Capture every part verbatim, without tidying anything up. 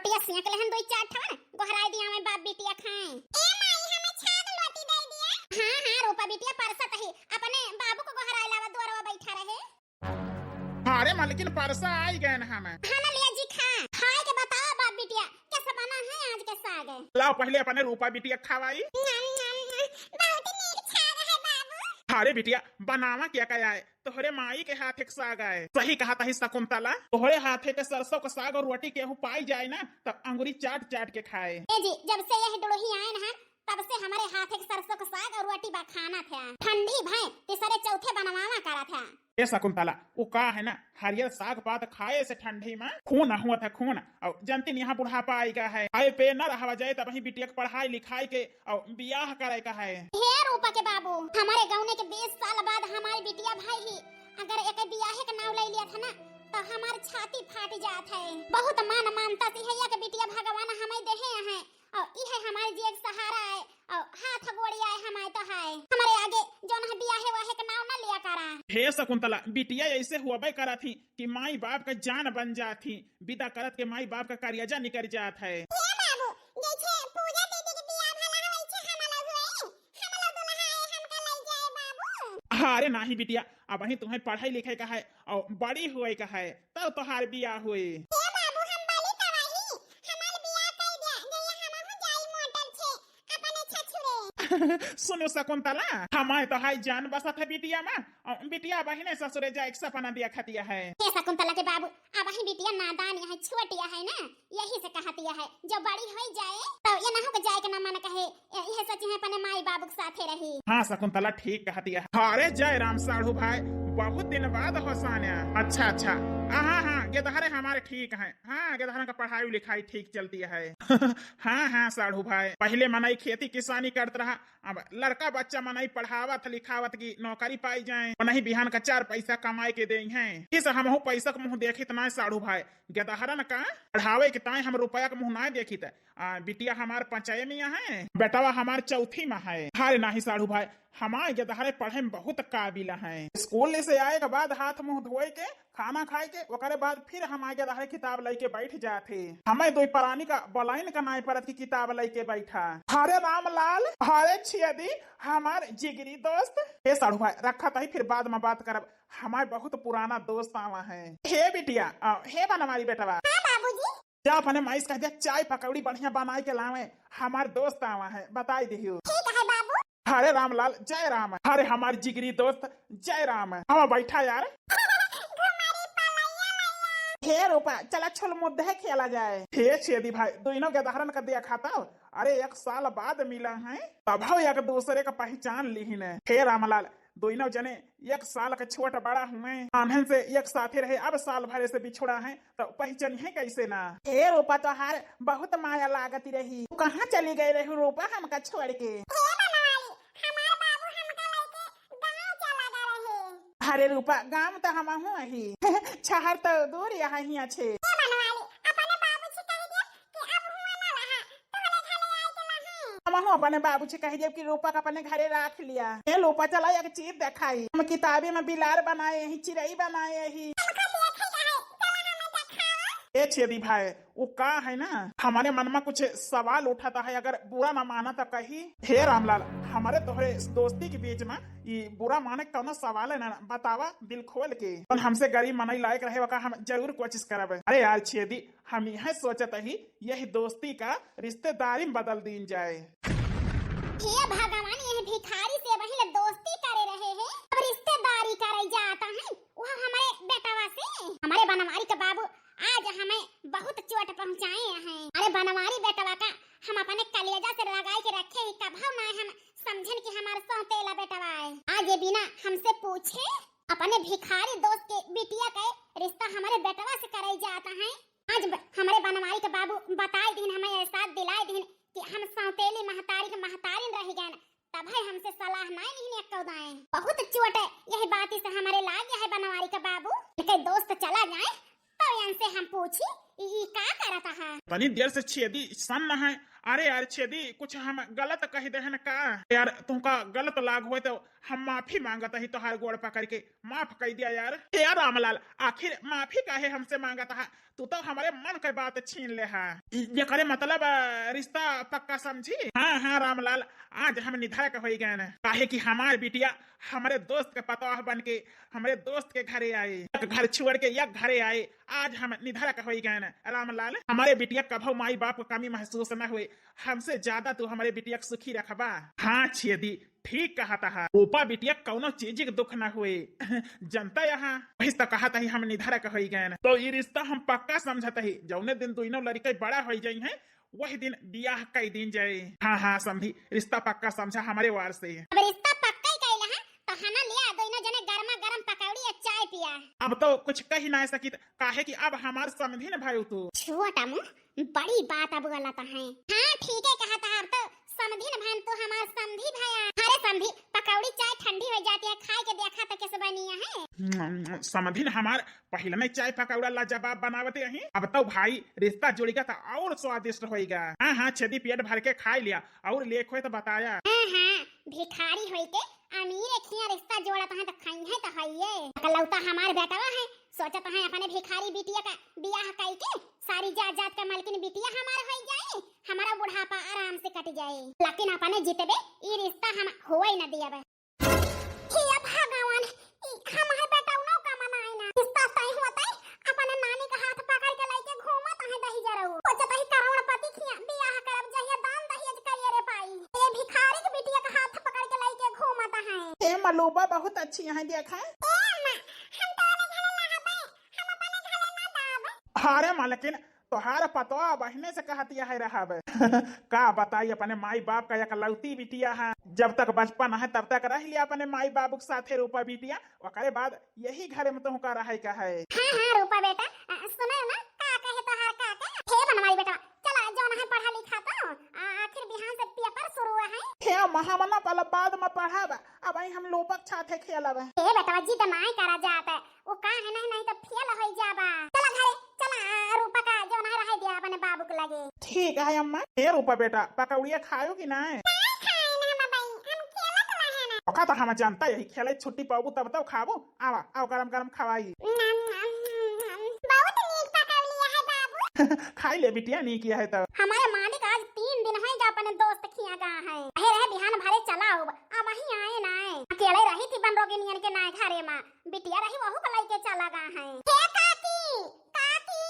या सेंक लेहन दुई चार ठवन, गोहराई दिया मैं बाप बिटिया खाए। ए माई, हमें छाग लोटी दे दिया। हाँ, हाँ, रूपा बिटिया परसत ही, अपने बाबू को गोहराई लावा, दुआरवा बैठा रहे। अरे मलकिन, परसा आई गए न हम। हाँ ना, लिया जी खा। खाए के बताओ बाप बिटिया, कैसा बना है आज के साग? लाओ पहले अपने रूपा बिटिया खावाई। नम, नम, नम। बहुत नीक छाग है बाबू। अरे बिटिया, बनावा क्या क्या आए? तोहरे माई के हाथे के साग आए। सही कहा तही शकुंतला, तोहरे हाथे के सरसों के साग और रोटी केहू पाई जाए ना, तब अंगुरी चाट चाट के खाए। ए जी, जब से यह डोही आए ना, तब से हमारे हाथे के सरसों के साग और रोटी बा खाना था। ठंडी भय तीसरे चौथे बनवावा करा था। ए शकुंतला, उ का है ना, हरियर साग पात खाए से ठंडी में खून हुआ था, खून। और जनती नहीं, यहाँ बुढ़ापा आएगा है, आए पे न रहवा जाए, तब ही बिटिया के पढ़ाई लिखाई के और बियाह करे का है। हे रूपा के बाबू, हमारे गौने के बीस साल बाद हमारी बिटिया भाई ही अगर एक बियाहे का नाव ले लिया था ना, तो हमार छाती फाट जात है। बहुत मान मानता से है, एक बिटिया भगवान हमें देहे हैं, और ई है हमारे जिए के सहारा है, और हाथ गोड़ी आए हमारे तो है। हमारे आगे जौन है बियाहे वाहे का नाव ना लिया करा। हे शकुंतला, बिटिया ऐसे हुआ करा थी कि माई बाप का जान बन जात ही, विदा करत के माई बाप का करेजा निकल जात है। हे बाबू, जैसे पूजा दीदी के बियाह भला हो, वैसे हमला हुए, हमला दुल्हा है, हमका ले जाए बाबू। अरे नाही बिटिया, अबहीं तुम्हें पढ़ाई लिखे का है और बड़ी हुए का है, तब तोहार बियाह हुई। हे बाबू, हम बड़ी तबाही, हमार बियाह कर दिया, जइया हमहू जाई मोटर से, अपने ससुरे। सुनो शकुंतला, हमारे तो हाई जान बसत है बिटिया में, और बिटिया बहिने ससुरे जाए के सपना दिया खतिया है। हे शकुंतला के बाबू, अबहीं बिटिया नादान है, छोटिया है ना, यही से कहतिया है, जो बड़ी होई जाए, तो ये ना हो के जाए के ना मन कहे, ये, ये सच है अपने माई बाबू के साथे रही। हाँ शकुंतला ठीक कहतिया है। अरे जय राम साढ़ू भाई, बहुत दिन बाद होसान्या। अच्छा अच्छा, हाँ हाँ, गेदहरे हमारे ठीक है। हाँ, गेदहरन का पढ़ाई लिखाई ठीक चलती है। हाँ हाँ साढ़ू भाई, पहले मनई खेती किसानी करत रहा, अब लड़का बच्चा मनई पढ़ावत लिखावत की नौकरी पाई जाए, मनई बिहान का चार पैसा कमाए के देई हैं। इस हमहू पैसा के मुँह देखित ना साढ़ू भाई, गेदहरन का पढ़ावे के ताई हम रुपया के मुँह ना देखित। आ, बिटिया हमार पाँचवे में है, बेटवा हमार चौथी में है। अरे नाही साढ़ू भाई, हमार गेदहरे पढ़े में बहुत काबिल है। स्कूल से आए के बाद हाथ मुँह धोए के, खाना खाए के, ओकरे बाद फिर हमार गेदहरे किताब लेके बैठ जात है। हमें दो प्राणी का बलाइन का नाई परत की किताब लेके बैठा। हरे रामलाल, हरे छियदी, हमार जिगरी दोस्त। हे साढ़ू भाई, रखा तही, फिर बाद में बात करब। हमार बहुत पुराना दोस्त आवा है। हे बिटिया, आ, हे बनवारी बेटवा। हाँ बाबूजी। जा अपने माई से कह दिया, चाय पकौड़ी बढ़िया बनाए के लावे, हमार दोस्त आवा है, बताई दिहियो। ठीक है बाबू। हरे रामलाल, जय राम। हरे हमार जिगरी दोस्त, जय राम। आवा बैठा यार। घुमारी पलैया लैया। हे रूपा, चला छुल मुद्दे खेला जाए। हे छेदी भाई, दोनों गेदहरन का देखा तो, अरे एक साल बाद मिला है, तब एक दूसरे का पहचान लिहिन। हे रामलाल, दोनों जने एक साल के छोट बड़ा हुए, आन्हन से एक साथे रहे, अब साल भरे से बिछुड़ा है, तो पहचानिहे कैसे ना? हे रूपा, तोहार बहुत माया लागत रही, तू कहाँ चली गई रही रूपा हमका छोड़ के? हे बनवारी, हमार बाबू हमका लेके गाँव चला गए रहे। अरे रूपा, गाँव तो हमहू अही, शहर तो दूर यहाँ ही अच्छे। हे बनवारी, अपने बाबू से कह दिया कि अब हुआ ना रहा, तोहरे घरे आए के नहीं। हमहू अपने बाबू से कह देब कि रूपा का अपने घरे राख लिया। ए रूपा, चला एक चीज देखाई। हम किताबे में बिलार बनाए ही, चिरई बनाए ही। हमका देखे के है, चला हमें देखावा। ए छेदी भाई, वो का है ना, हमारे मन में कुछ सवाल उठाता है, अगर बुरा ना माना तो कही। हे रामलाल, हमारे तोहरे दोस्ती के बीच में ये बुरा माने कौनो सवाल है ना, बतावा दिल खोल के। अपन हमसे गरीब मनई लायक रहे का हम जरूर कोशिश करब। अरे यार छेदी, हम यह सोचत ही यही दोस्ती का रिश्तेदारी में बदल दीन जाए। हे भगवान, यह भिखारी से वही ले दोस्ती करे रहे हैं, अब रिश्तेदारी करे जाता है, वह हमारे बेटवा से। हमारे बनवारी के बाबू आज हमें बहुत चोट पहुँचाए हैं। अरे बनवारी बेटवा का हम अपने कलेजा से लगाए के रखे ही, कभो ना हम समझन कि हमारे सौतेला बेटवा है। आज ये बिना हमसे पूछे अपने भिखारी दोस्त के बिटिया के रिश्ता हमारे बेटवा से करे जाता है। आज ब-, हमरे बनवारी के बाबू बताए दिन, हमें एहसास दिलाए दिन कि हम सौतेली महतारी के महतारिन रह गए, तब है हमसे सलाह नाई नहीं ने कौदाए। बहुत चोट है यही बात से हमारे लाग है बनवारी के बाबू। इनके दोस्त चला जाए तो इनसे हम पूछी, ई, ई का करत है? तनी देर से छेदी सन्न है। अरे यार छेदी, कुछ हम गलत कह दे हैं का? यार तुमका गलत लाग होए तो हम माफी मांगत ही, तोहार गोड़ पकड़ के माफ कर दिया यार। ए यार रामलाल, आखिर माफी काहे हमसे मांगत हा? तू तो हमारे मन के बात छीन ले हा। इ-, एकरे मतलब, अ, रिश्ता पक्का समझी? हाँ, हाँ रामलाल, आज हम निधड़क होई गए न, काहे कि हमार बिटिया हमरे दोस्त के पतोह बन के हमरे दोस्त के घरे आए, एक घर छोड़ के एक घरे आए। आज हम निधड़क होई गए न रामलाल। हमरे बिटिया कभो माई बाप को कमी महसूस न हुए। हमसे ज्यादा तू हमरे बिटिया के सुखी रखबा। हाँ छेदी, ठीक कहत हा। रूपा बिटिया कौनो चीज के दुख न हुए। जनता यहाँ वही तो कहत ही हम निधड़क होई गए न। तो ई रिश्ता हम पक्का समझत ही, जौने दिन दोनों लड़के बड़ा होई जाई हैं, वही दिन बियाह कई दिन जाए। हाँ, हाँ, समधी, रिश्ता पक्का समझा हमरे वार से। अब रिश्ता पक्का ही कइला है, तो हना लिया दोनों जने गर्मा गर्म पकौड़ी या चाय पिया। अब तो कुछ कही ना सकित, काहे कि अब हमार समधी न भाई तू। छोटा मुँह, बड़ी बात अब गलत है। हाँ, ठीक है कहत हा, अब तो समधी न भाई तू हमार समधी भया। अरे समधी, पकौड़ी चाय ठंडी हो जाती है, खाए के देखा तो कैसे बनी है। समधी न हमार पहिले में चाय पकौड़ा लाजवाब बनावत रही, अब तो भाई रिश्ता जुड़ेगा तो और स्वादिष्ट होएगा। हाँ, हाँ, छेदी पेट भर के खाई लिया और लेख होए तो बताया। हाँ, हाँ, भिखारी होई के अमीर एक हियाँ रिश्ता जोड़त हैं तो खाई है तो हइये। अकलौता हमार बेटवा है, सोचत हैं अपने भिखारी बिटिया का बियाह कई के सारी जात जात का मालकिन बिटिया हमार होई जाए, हमारा बुढ़ापा आराम से कट जाए। लेकिन अपने जितबे ई रिश्ता हम होए न दियब। हे भगवान, ई हमार बेटौनो का मनाए ना। रिश्ता तय होतै, अपने नानी का हाथ पकड़ के लइके घूमत है दहिजरऊ। सोचत ही करोड़पति खिया बियाह करब, जहिया दान दहेज करिए रे पाई। ये भिखारी के बिटिया का हाथ पकड़ के लइके घूमत है। ए मलूबा बहुत अच्छी है, देखा। ए माँ, हम तोरे घरे ना हबे, हम अपने घरे ना जाब। अरे मालकिन, तोहार पतवा बहिने से कहतिया है रहब। का बताई, अपने माई बाप का एकलौती बिटिया है। जब तक बचपन है तब तक रह लिया अपने माई बाबू के साथे रूपा बिटिया, ओकरे बाद यही घरे में तुहका रहे का है। हाँ, हाँ, रूपा बेटा, अ, सुनो ना, का कहे तोहार काका? हे बनवारी बेटा, चला, जौन है पढ़ा लिखा तो, आ, आखिर बिहान से पेपर शुरू है। हे महामना, पहले बाद में पढ़ब, अबहीं हम लोपक साथे खेलब। हे बेटवा, जिद नाय करा जात, वो का है, नहीं, नहीं तो फेल होई जाबा। चला घरे, चला, आ, रूपा का जौन है रहे दिया अपने बाबू के लगे। ठीक है अम्मा। हे रूपा बेटा, पकौड़िया खायो कि ना? नहीं खाए ना हम अबहीं, हम खेलत रहे ना। ओका तो हम जानता यही, खेले छुट्टी पाबू तब तो खाबू। आवा, आओ, गरम गरम खवाई। नम, नम, नम, नम। बहुत नीक पकौड़िया है बाबू। खाई ले बिटिया, नीक है तो। हमारे मालिक आज तीन दिन है जो अपने दोस्त खिया गा है। रहे रहे बिहान भरे चला आउब, अबहीं आए ना है। अकेले रही थी बन रोगी नियन के ना घरे मा। बिटिया रही वहू को लइके चला गा है। हे काकी, काकी।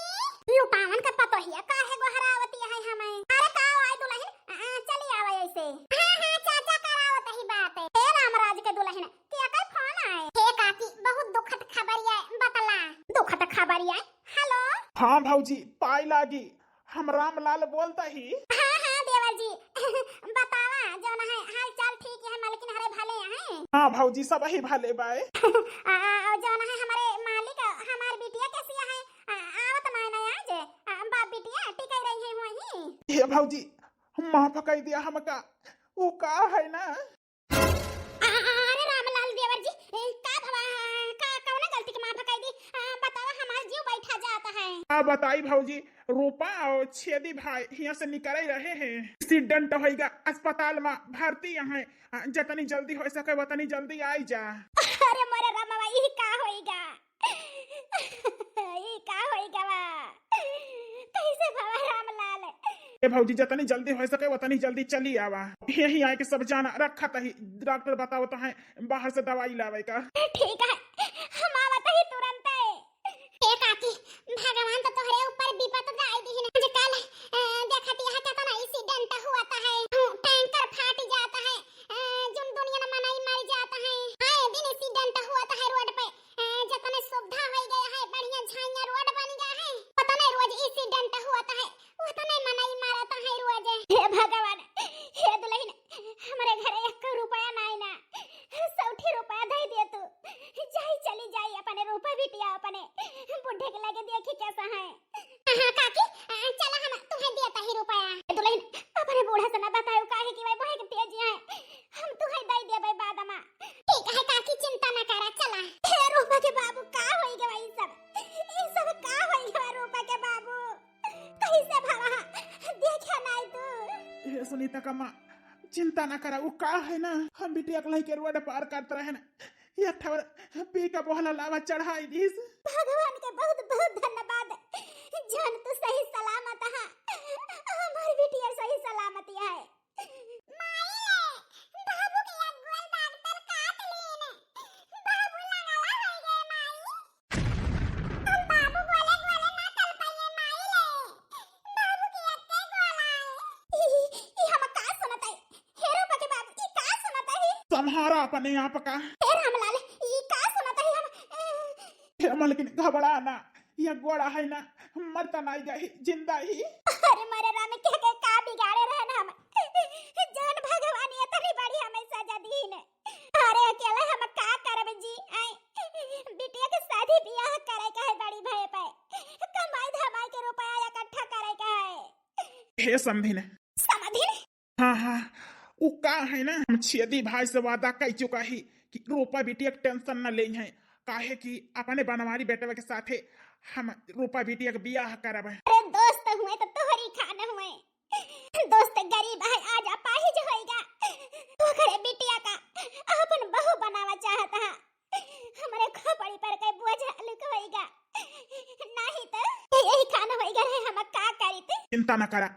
लुटावन का पतोहिया काहे गोहरावती है हमें? अरे का आई दुलहिन, आ, चली आवे ऐसे। हाँ, हाँ, चाचा करावत ही बात है। हे रामराज के दुलहिन, के का फोन आए? हे काकी, बहुत दुखद खबरिया बतला। दुखद खबरिया? हेलो। हाँ भौजी, पाई लागी, हम रामलाल बोलता ही। हाँ, हाँ, देवर जी, बतावा, जौन है, हाल चाल ठीक है, मालकिन हरे भले हैं? हाँ भौजी, सब ही भले बाए। आ, आ, जौन है, हमारे मालिक, हमार बिटिया कैसी है? आ, आवत नाय ना आज? आ, बाप बिटिया टिकै रही है वहीं। हे भौजी, माफ कर दिया हमका, वो का है ना। आ, आ, अरे रामलाल देवर जी, ए, का भवा, का, कौना गलती के माफ कर दी? आ, बतावा, हमार जीव बैठा जाता है। का बताई भौजी, रूपा और छेदी भाई हियां से निकल रहे हैं। एक्सीडेंट होइगा, अस्पताल में भर्ती हैं। आ, जतनी जल्दी हो सके, वतनी जल्दी आई जा। अरे मोरे रामवा, ई का होइगा? ई का होइगा बा? कैसे भवा रामलाल? ए भौजी, जतनी जल्दी हो सके, वतनी जल्दी चली आवा। यहीं आए के सब जाना रखत ही, डॉक्टर बतावत है बाहर से दवाई लावे का। ठीक है, हम आवत ही तुरंत है। ए काकी, भगवान तो तोहरे ऊपर विपत डाल दी है। आजकल, अ, देखती है कितना एक्सीडेंट हुआ है, टैंकर फाट जाता है, अ, जुन दुनिया में मनई मर जाता है। आए दिन एक्सीडेंट हुआ है रोड पे, अ, जतने सुविधा हो गया है, बढ़िया झाइया रोड बन गया है, पता नहीं रोज एक्सीडेंट हुआ है, उतने मनई मरता है रोज। हे भगवान, हे दुलहिन, हमरे घरे एक रुपया नाई ना, सौठी रुपया दे दे तू। जाई चली जाई अपने रूपा बिटिया अपने बुढ़े के लगे देखी कैसा है। हाँ काकी, आ, चला हम तुम्हें देता ही रुपया। दुलहिन, अपने बूढ़ा से ना बतायो काहे कि वह बहुत तेज है, हम तुम्हें दे देबे बाद मा। ठीक है काकी, चिंता ना करा, चला। हे रूपा के बाबू, का होई गवा ई सब? ई सब का होई गवा रूपा के बाबू? कैसे भवा सुनीता का माँ, चिंता ना करा, उ का है ना, हम बिटिया के लइके रोड पार करत रहे ना, एक ठवर पी के बोहला लावा चढ़ाई दीस। भगवान के बहुत बहुत धन्यवाद, जौन तू सही सलामत हा, हमार बिटिया सही सलामत है। माई रे, बाबू के एक गोल डॉक्टर काट लीन। बाबू लगला होइ गए माई। हम बाबू गोले गोले ना चल पाइए माई रे। बाबू के एक्के गोला है। ई, ई हम का सुनत है? हे रूपा के बाबू, ई का सुनत है? संभारा अपने आप का। हे रामलाल, ई का सुनत है हम? हे मलकिन, घबरा ना, ये गोड़ा है ना, मरता नाई गई, जिंदा ही। अरे मरे राम, के, के का बिगाड़े रहन हम? जौन भगवान ये तनी बड़ी हमें सजा दीन। अरे अकेले हम का करब जी? आई, बिटिया के शादी बियाह करे का है बड़ी भय पे, कमाई धमाई के रुपया इकट्ठा करे का है। हे समधिन। समधिन? हाँ, हाँ, उ का है ना, हम छेदी भाई से वादा कइ चुका ही कि रूपा बिटिया के टेंशन न लेइ है, काहे कि अपने बनवारी बेटवा के साथे हम रूपा बिटिया के बियाह करब। अरे दोस्त हुए तो तोहरी खान हुए, दोस्त गरीब है, आज अपाहिज होइगा, ओकरे बिटिया का अपन बहू बनावा चाहत है। हमरे खोपड़ी पर के बोझ हल्क होइगा, नहीं तो यही खान होइगा रे, हम का करित? चिंता न करा,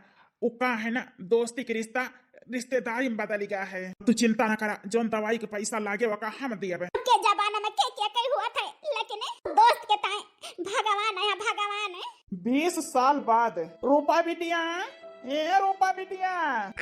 उ का है ना, दोस्ती के रिश्ता रिश्तेदारी में बदल गया है। तू चिंता न करा, जौन दवाई के पैसा लागे ओका हम दियबे। के जमाना में के के कई हुआ था, लेकिन दोस्त के ताए भगवान है, भगवान है। बीस साल बाद रूपा बिटिया, ए रूपा बिटिया।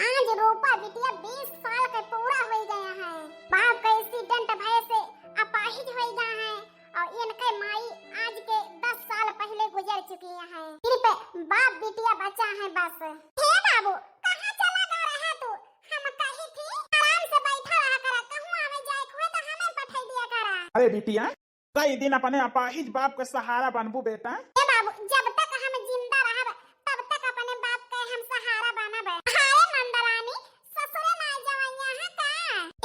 आज रूपा बिटिया बीस साल के पूरा होइ गया है। बाप का एक्सीडेंट भय से अपाहिज होइ गया है और इनके माई आज के दस साल पहले गुजर चुकी है। सिर्फ बाप बिटिया बचा है बस। हे बाबू, कहाँ चला गा रहा तू? हम कही थी आराम से बैठा रहा करा, कहूँ आवे जाए के हुए तो हमें पठाई दिया करा। अरे बिटिया, कई दिन अपने अपाहिज बाप के सहारा बनबू बेटा। ए बाबू, जब तक हम जिंदा रहब, तब तक अपने बाप के हम सहारा बनब। हाय नंदरानी, ससुरे ना जवैया है का?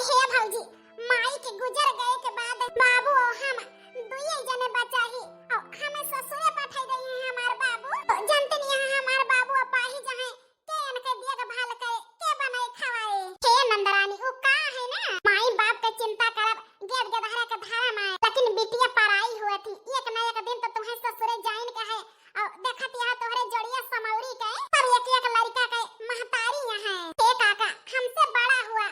हे भौजी, माई के गुजर गए के बाद बाबू और हम दुइये जने बचा ही, और हमें ससुरे पठाई गई है हमार बाबू। तो जनते नहीं है हमार बाबू अपाहिज हैं, के इनके देखभाल करे, के बनाए खवाए? हे नंदरानी, उ का है ना, माई बाप के चिंता करब, गेद गेदहरा के धर्म है, लेकिन बिटिया पराई हुए थी, एक ना एक दिन तो तुम्हें ससुरे जाइन के है, और देखत यहाँ तोहरे जोड़िया समौरी के, सब एक एक लड़का के महतारी यहाँ। हे काका, हमसे बड़ा हुआ,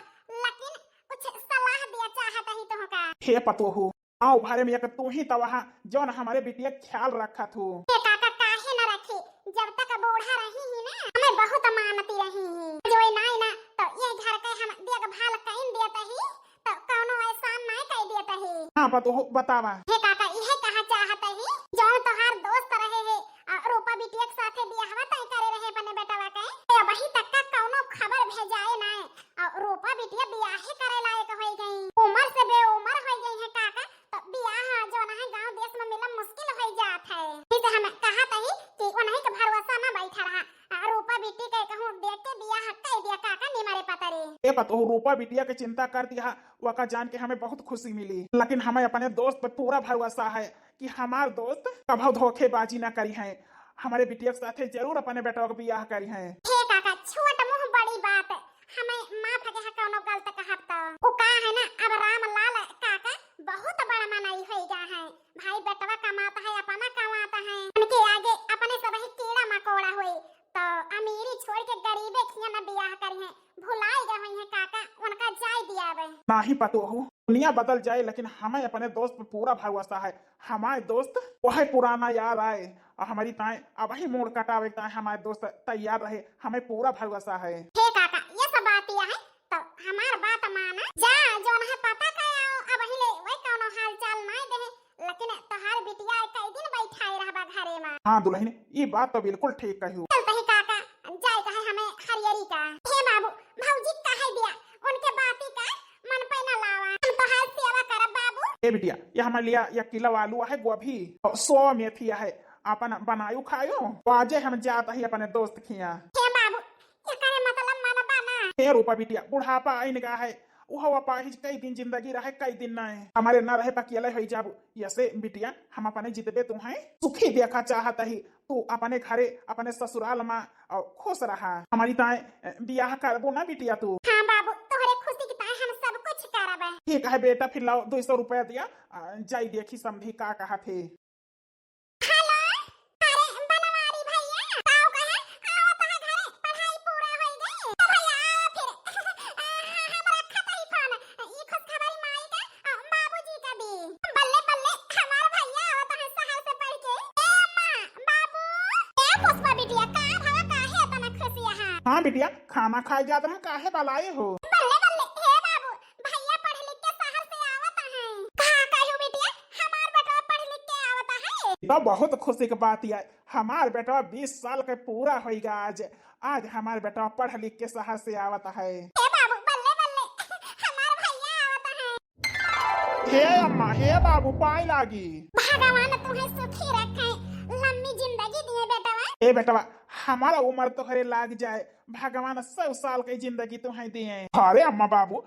लेकिन कुछ सलाह दिया चाहत ही तुमका। हे पतोहू, गाँव भरे में एक तू ही तवा हा, जौन हमरे बिटिया के ख्याल रखत हू। हे काका, काहे न रखी, जब तक बूढ़ा रही ही ना, हमें बहुत मानती रही ही। जो नाई ना, तो ये घर के हम देखभाल कइन देत ही, तो कौनो एहसान नाई कइ देत ही। हाँ, बतहो, बतावा। हे काका, इहे कहा चाहत ही, जौन तोहार दोस्त रहे है, आ, रूपा बिटिया के साथे बियाहवा तय करे रहे अपने बेटवा के, अबही तक का कौनो खबर भेजाए नाई, आ, रूपा बिटिया बियाहे करे लायक होइ गई, उम्र से बेउम्र होइ गई है काका, तो बियाह जौन है गाँव देश में मिलम मुश्किल होइ जात है। इसे हम कहत ही कि उन्हीं के भरोसा ना बैठा रहा, आ, रूपा बिटी के कहूँ देख के बियाह कइ दिया काका निमरे पतरे। ए पतोहू, रूपा बिटिया के चिंता कर दिया, वका जान के हमें बहुत खुशी मिली, लेकिन हमें अपने दोस्त पे पूरा भरोसा है कि हमार दोस्त कभो धोखेबाजी ना करी हैं, हमारे बिटिया के साथे जरूर अपने बेटवा के बियाह करी हैं। हे काका, छोट मुँह बड़ी बात, हमें माफ के है कौनो गलत कहब तो। उ का है ना, अब रामलाल काका बहुत बड़ा मनई होइ गया है, भाई बेटवा कमाता है, अपना कमाता है, उनके आगे अपने सब ही कीड़ा मकोड़ा होई, तो अमीरी छोड़ के गरीबे खिया में बियाह करी हैं, भुलाई गए हुई हैं काका, उनका जाए दिया बे। नाही पतोहू, दुनिया बदल जाए, लेकिन हमें अपने दोस्त पे पूरा भरोसा है। हमारे दोस्त वह पुराना यार आए, और हमारी ताए अब ही मोड़ कटावे ताए हमारे दोस्त तैयार रहे, हमें पूरा भरोसा है। हे काका, ये सब बात यह है, तो हमार बात माना जा, जौन है पता का आओ, अब हिले वही कौनो हाल चाल नाई देहे, लेकिन तोहार बिटिया कई दिन बैठाए रहबा घरे में। हाँ दुल्हन, ई बात तो बिल्कुल ठीक कहियो। चलते ही काका, जाए का है हमें हरियरी का। हे बाबू, भौजी कहे दिया, उनके बाती का मन पे न लावा, हम तोहार सेवा करब बाबू। ए बिटिया, ये हमारे लिए ये किलो आलू है, गोभी, और सौ मेथी है, अपन बनायो खायो, आजे हम जात ही अपने दोस्त खिया। हे बाबू, एकरे मतलब मनबा ना। हे रूपा बिटिया, बुढ़ापा आइन गा है, उहो अपाहिज कई दिन जिंदगी रहे, कई दिन नाय। हमरे ना रहे पकियले होई जाबू। यसे बिटिया, हम अपने जितबे तुहैं सुखी देखा चाहत ही। तू अपने घरे, अपने ससुराल मा, अ, खुश रहा। हमरी ताय, अ, बियाह करबू ना बिटिया तू? हाँ बाबू, तोहरे खुशी की ताय हम सब कुछ करब। ठीक है बेटा, फिर लाओ दुई सौ रुपया दिया, अ, जाई देखी समधी का कहत हे। हेलो, अरे बनवारी भैया, का कहे? आवत है घरे, पढ़ाई पूरा होई गई। तो भैया, फिर, आ, हमरा खतई फोन, ई खुशखबरी माई का, आ, बाबूजी का दी। बल्ले, बल्ले, हमार भैया आवत है शहर से पढ़ के। ए अम्मा, बाबू, ए पुष्पा बिटिया, का भवा, काहे इतना खुशी है? हाँ बिटिया, खाना खाए जात रहा, काहे बलाए हो? बल्ले, बल्ले, हे बाबू, भैया पढ़ लिख के शहर से आवत हैं। का कहू बिटिया, हमार बेटवा पढ़ लिख के आवत है। ई तो बहुत खुशी के बात है, हमार बेटवा बीस साल के पूरा होइगा आज। आज हमार बेटवा पढ़ लिख के शहर से आवत है। ए बाबू, बल्ले बल्ले, हमार भैया आवत है। हे अम्मा, हे बाबू, पाय लागी। भगवान तुम्हें सुखी रखे, लम्बी जिंदगी दिए बेटवा। ए बेटवा, हमारा उम्र तोहरे लाग जाए, भगवान सौ साल के जिंदगी तुहैं दिए। अरे अम्मा बाबू,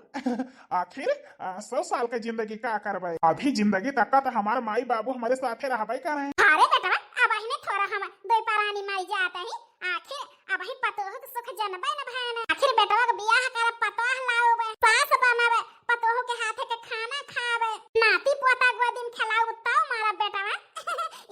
आखिर, आ, सौ साल के जिंदगी का करबे? आधी जिंदगी तक का तो हमार माई बाबू हमरे साथे रहबे करें। अरे बेटवा, अबहिने थोड़ा हम दो परानी मर जात ही, आखिर अबही पतोह के सुख जनबे न भयन। आखिर बेटवा के बियाह करब, पतोह लाउब, सास बनब, पतोह के हाथे के खाना खाब, नाती पोता गोदिन खेलाउब, तब मारब बेटवा।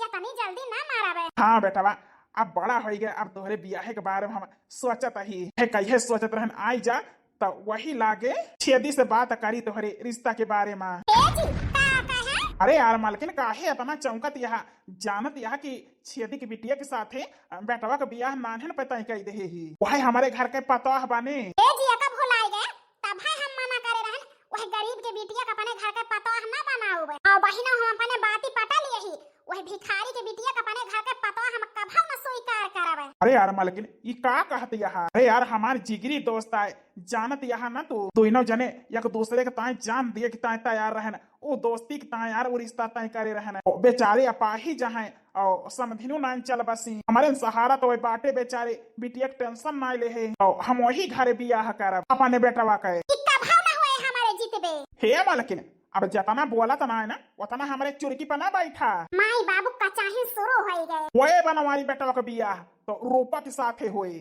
इतनी जल्दी ना मारब। हाँ बेटवा, अब बड़ा होइगा, अब तोहरे बियाहे के बारे में हम सोचत ही। हे कहिए सोचत रहन, आई जा, त वही लागे छेदी से बात करी तोहरे रिश्ता के बारे में। ए जी, का कहे? अरे यार मालकिन, काहे इतना चौंकत यहा? जानत यहा कि छेदी के बिटिया के साथे, अ, बेटवा के बियाह नान्हन पे तय कई देहे ही। वही हमरे घर के पतोह बाने। ए जी, एका भुलाए गए, तब है हम मना करे रहन, वह गरीब के बिटिया के अपने घर के पतोह ना बनाउबे। और बहिनो हम अपने बाती पटा लिए ही, वह भिखारी के बिटिया के अपने घर के पतोह हम कभो न स्वीकार करबे। अरे यार मालकिन, ई का कहत यहा? अरे यार, हमार जिगरी दोस्त आए, जानत यहा ना तू, दोनों जने एक दूसरे के ताए जान दिए के ताए तैयार रहन, ओ दोस्ती के ताए यार, ओ रिश्ता तय करे रहन। ओ बेचारे अपाहिज हैं, और समधिनो नाइन चल बसी। हमरे सहारा तो वही बाटे बेचारे, बिटिया के tension नाई ले है। और हम वही घरे बियाह करब अपने बेटवा के। ई कभो ना होए हमरे जितबे। हे मालकिन, अब जतना बोलत ना है ना, उतना हमरे चुरकी पर ना बैठा। माई बाबू का चाहे शुरू होई गए। ओए बनवारी बेटवा के बियाह तो रूपा के साथे होए।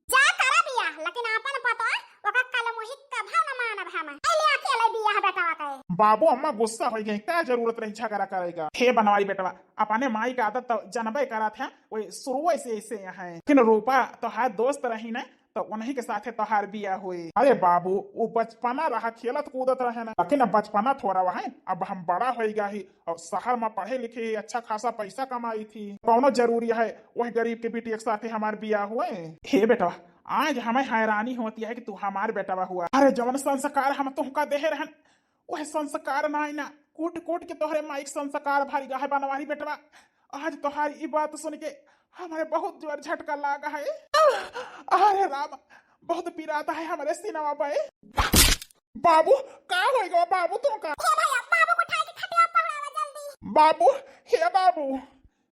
जा करा बियाह, लेकिन आपन पतोह ओका कलमुही कभो न मानब हम। ए ले अकेले बियाह बेटवा के। बाबू अम्मा गुस्सा होई गई, का जरूरत रही झगड़ा करेगा? हे बनवारी बेटवा, अपने माई का आदत तो जनबे करत है, वही शुरुए से ऐसे है। लेकिन रूपा तोहार दोस्त रही न, तो उन्हीं के साथे तोहार बियाह हुई। अरे बाबू, वो बचपना रहा, खेलत कूदत रहे ना, लेकिन अब बचपना थोड़ा वह है, अब हम बड़ा होई गया ही, और शहर में पढ़े लिखे ही, अच्छा खासा पैसा कमाई थी, कौनो जरूरी है वही गरीब के बिटिया के साथे हमार बियाह हुए? हे बेटवा, आज हमें हैरानी होती है कि तू हमार बेटवा हुआ। अरे जवन संस्कार हम तुमका देहे रहन, वह संस्कार ना है ना, कूट कूट के तोहरे माई के संस्कार भर गया है बनवारी बेटवा। आज तोहार ई बात सुन के हमारे बहुत जोर झटका लागा है। अरे राम, बहुत पिराता है हमारे सीनवा पे। बाबू, का होई गवा बाबू तुमका? हे भैया, बाबू को उठाए के खटिया पर पहुंचावा जल्दी। बाबू, हे बाबू,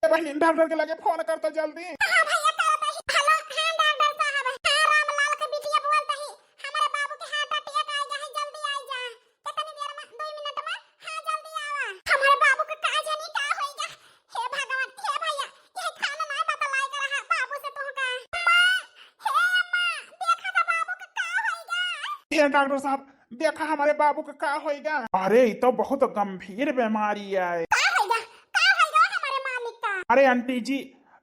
ए बहिन, डॉक्टर के लगे फोन कर तो जल्दी। हाँ भैया, करत ही। हेलो, हाँ डॉक्टर साहब, हाँ रामलाल के बिटिया बोलत ही, हमारे बाबू के heart attack आ गया है, जल्दी आई जा। कितनी देर में? दो मिनट में? हाँ जल्दी आवा। हमारे बाबू के का जानी का होई गया। हे भगवान, हे भैया, ये खाना ना बतलाई कर रहा बाबू से तुमका। माँ, हे माँ, देखा था बाबू के का होई गया। हे डॉक्टर साहब, देखा हमारे बाबू के का होई गया। अरे, ये तो बहुत गंभीर बीमारी है। का होई गया? का होई गया हमारे मालिक का? अरे आंटी जी,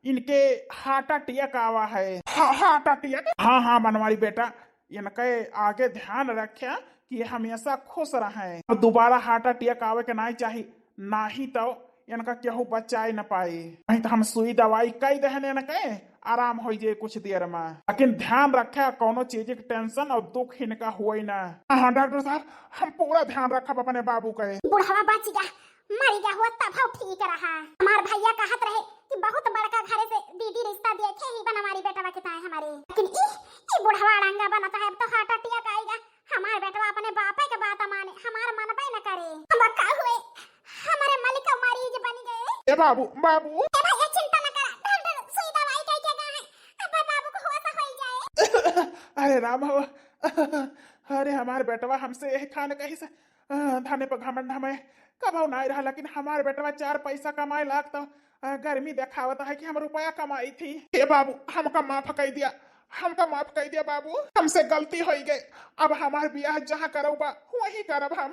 इनके heart attack आवा है। हा-, heart attack? हाँ, हाँ, बनवारी बेटा, इनके आगे ध्यान रखे कि ये हमेशा खुश रहें और दोबारा heart attack आवे के नाई चाही, नाही तो इनका केहू बचाए न पाए। नहीं तो हम सुई दवाई कई देहन इनके, आराम हो जाए कुछ देर में, लेकिन ध्यान रखे कौनो चीज के tension और दुख इनका होए ना। हाँ, हाँ, डॉक्टर साहब, हम पूरा ध्यान रखब अपने बाबू के। बुढ़वा बच गया, मर गया हुआ तब हम ठीक रहा। हमार भैया कहत रहे कि बहुत बड़का घरे से दीदी रिश्ता देखे ही बनवारी बेटवा के ताए हमारे, लेकिन ई, ई बुढ़वा अड़ंगा बनता है, अब तो heart attack आएगा। हमार बेटवा अपने बापे के बात माने, हमार मनबे न करे। अब का हुए, हमारे मलिका मरीज बन गए। ए बाबू, बाबू। ए भैया चिंता न करा, डॉक्टर सुई दवाई कह के गए हैं, अब बाबू को होश हो जाए। अरे राम हो। अरे हमार बेटवा हमसे यही खान कहिस, अ, धने पर घमंड हमें कबहू नाहीं रहा, लेकिन हमार बेटवा चार पैसा कमाए लाग तो, अ, गर्मी देखावत है कि हम रुपया कमाई थी। हे बाबू, हमका माफ कइ दिया, हमका माफ कइ दिया बाबू, हमसे गलती होइ गए। अब हमार बियाह जहाँ करउबा वहीं करब हम,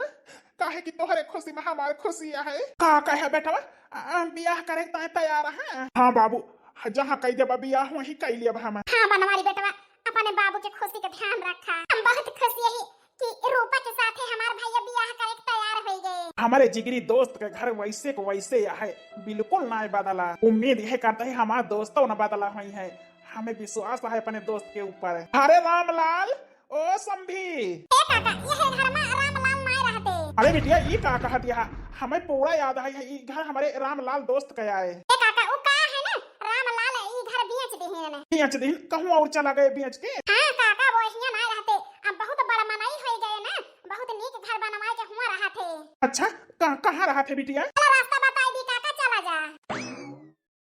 काहे कि तोहरे खुशी में हमार खुशी है। का कहे बेटवा, अ, बियाह करे के तैं तैयार है? हाँ बाबू, जहाँ कइ देबा बियाह वहीं कइ लेब हम। हाँ बनवारी बेटवा, अपने बाबू के खुशी के ध्यान रखा। हम बहुत खुश यही कि रूपा के साथे हमार भैया बियाह करे के तैयार होइ गए। हमारे जिगरी दोस्त के घर वैसे के वैसे है, बिल्कुल नाहीं बदला। उम्मीद यह करते हैं हमार दोस्तों न बदला हुई है, हमें विश्वास है अपने दोस्त के ऊपर। अरे रामलाल, ओ समधी। ए काका, यह घर में रामलाल नाहीं रहते। अरे बिटिया, ई का कहत यहा? हमें पूरा याद है, ई घर हमारे रामलाल दोस्त का आए। ए काका, उ का है ना, रामलाल ई घर बेच दिहिन। बेच दिहिन? कहूँ और चला गए बेच के? हाँ काका, वो हियाँ नाहीं रहते। अब बहुत बड़ा मनई होइ गए ना, बहुत नीक घर बनवाए के हुआँ रहत है। अच्छा, कहाँ, कहाँ रहत है बिटिया? चला रास्ता बताई दी काका, चला जा।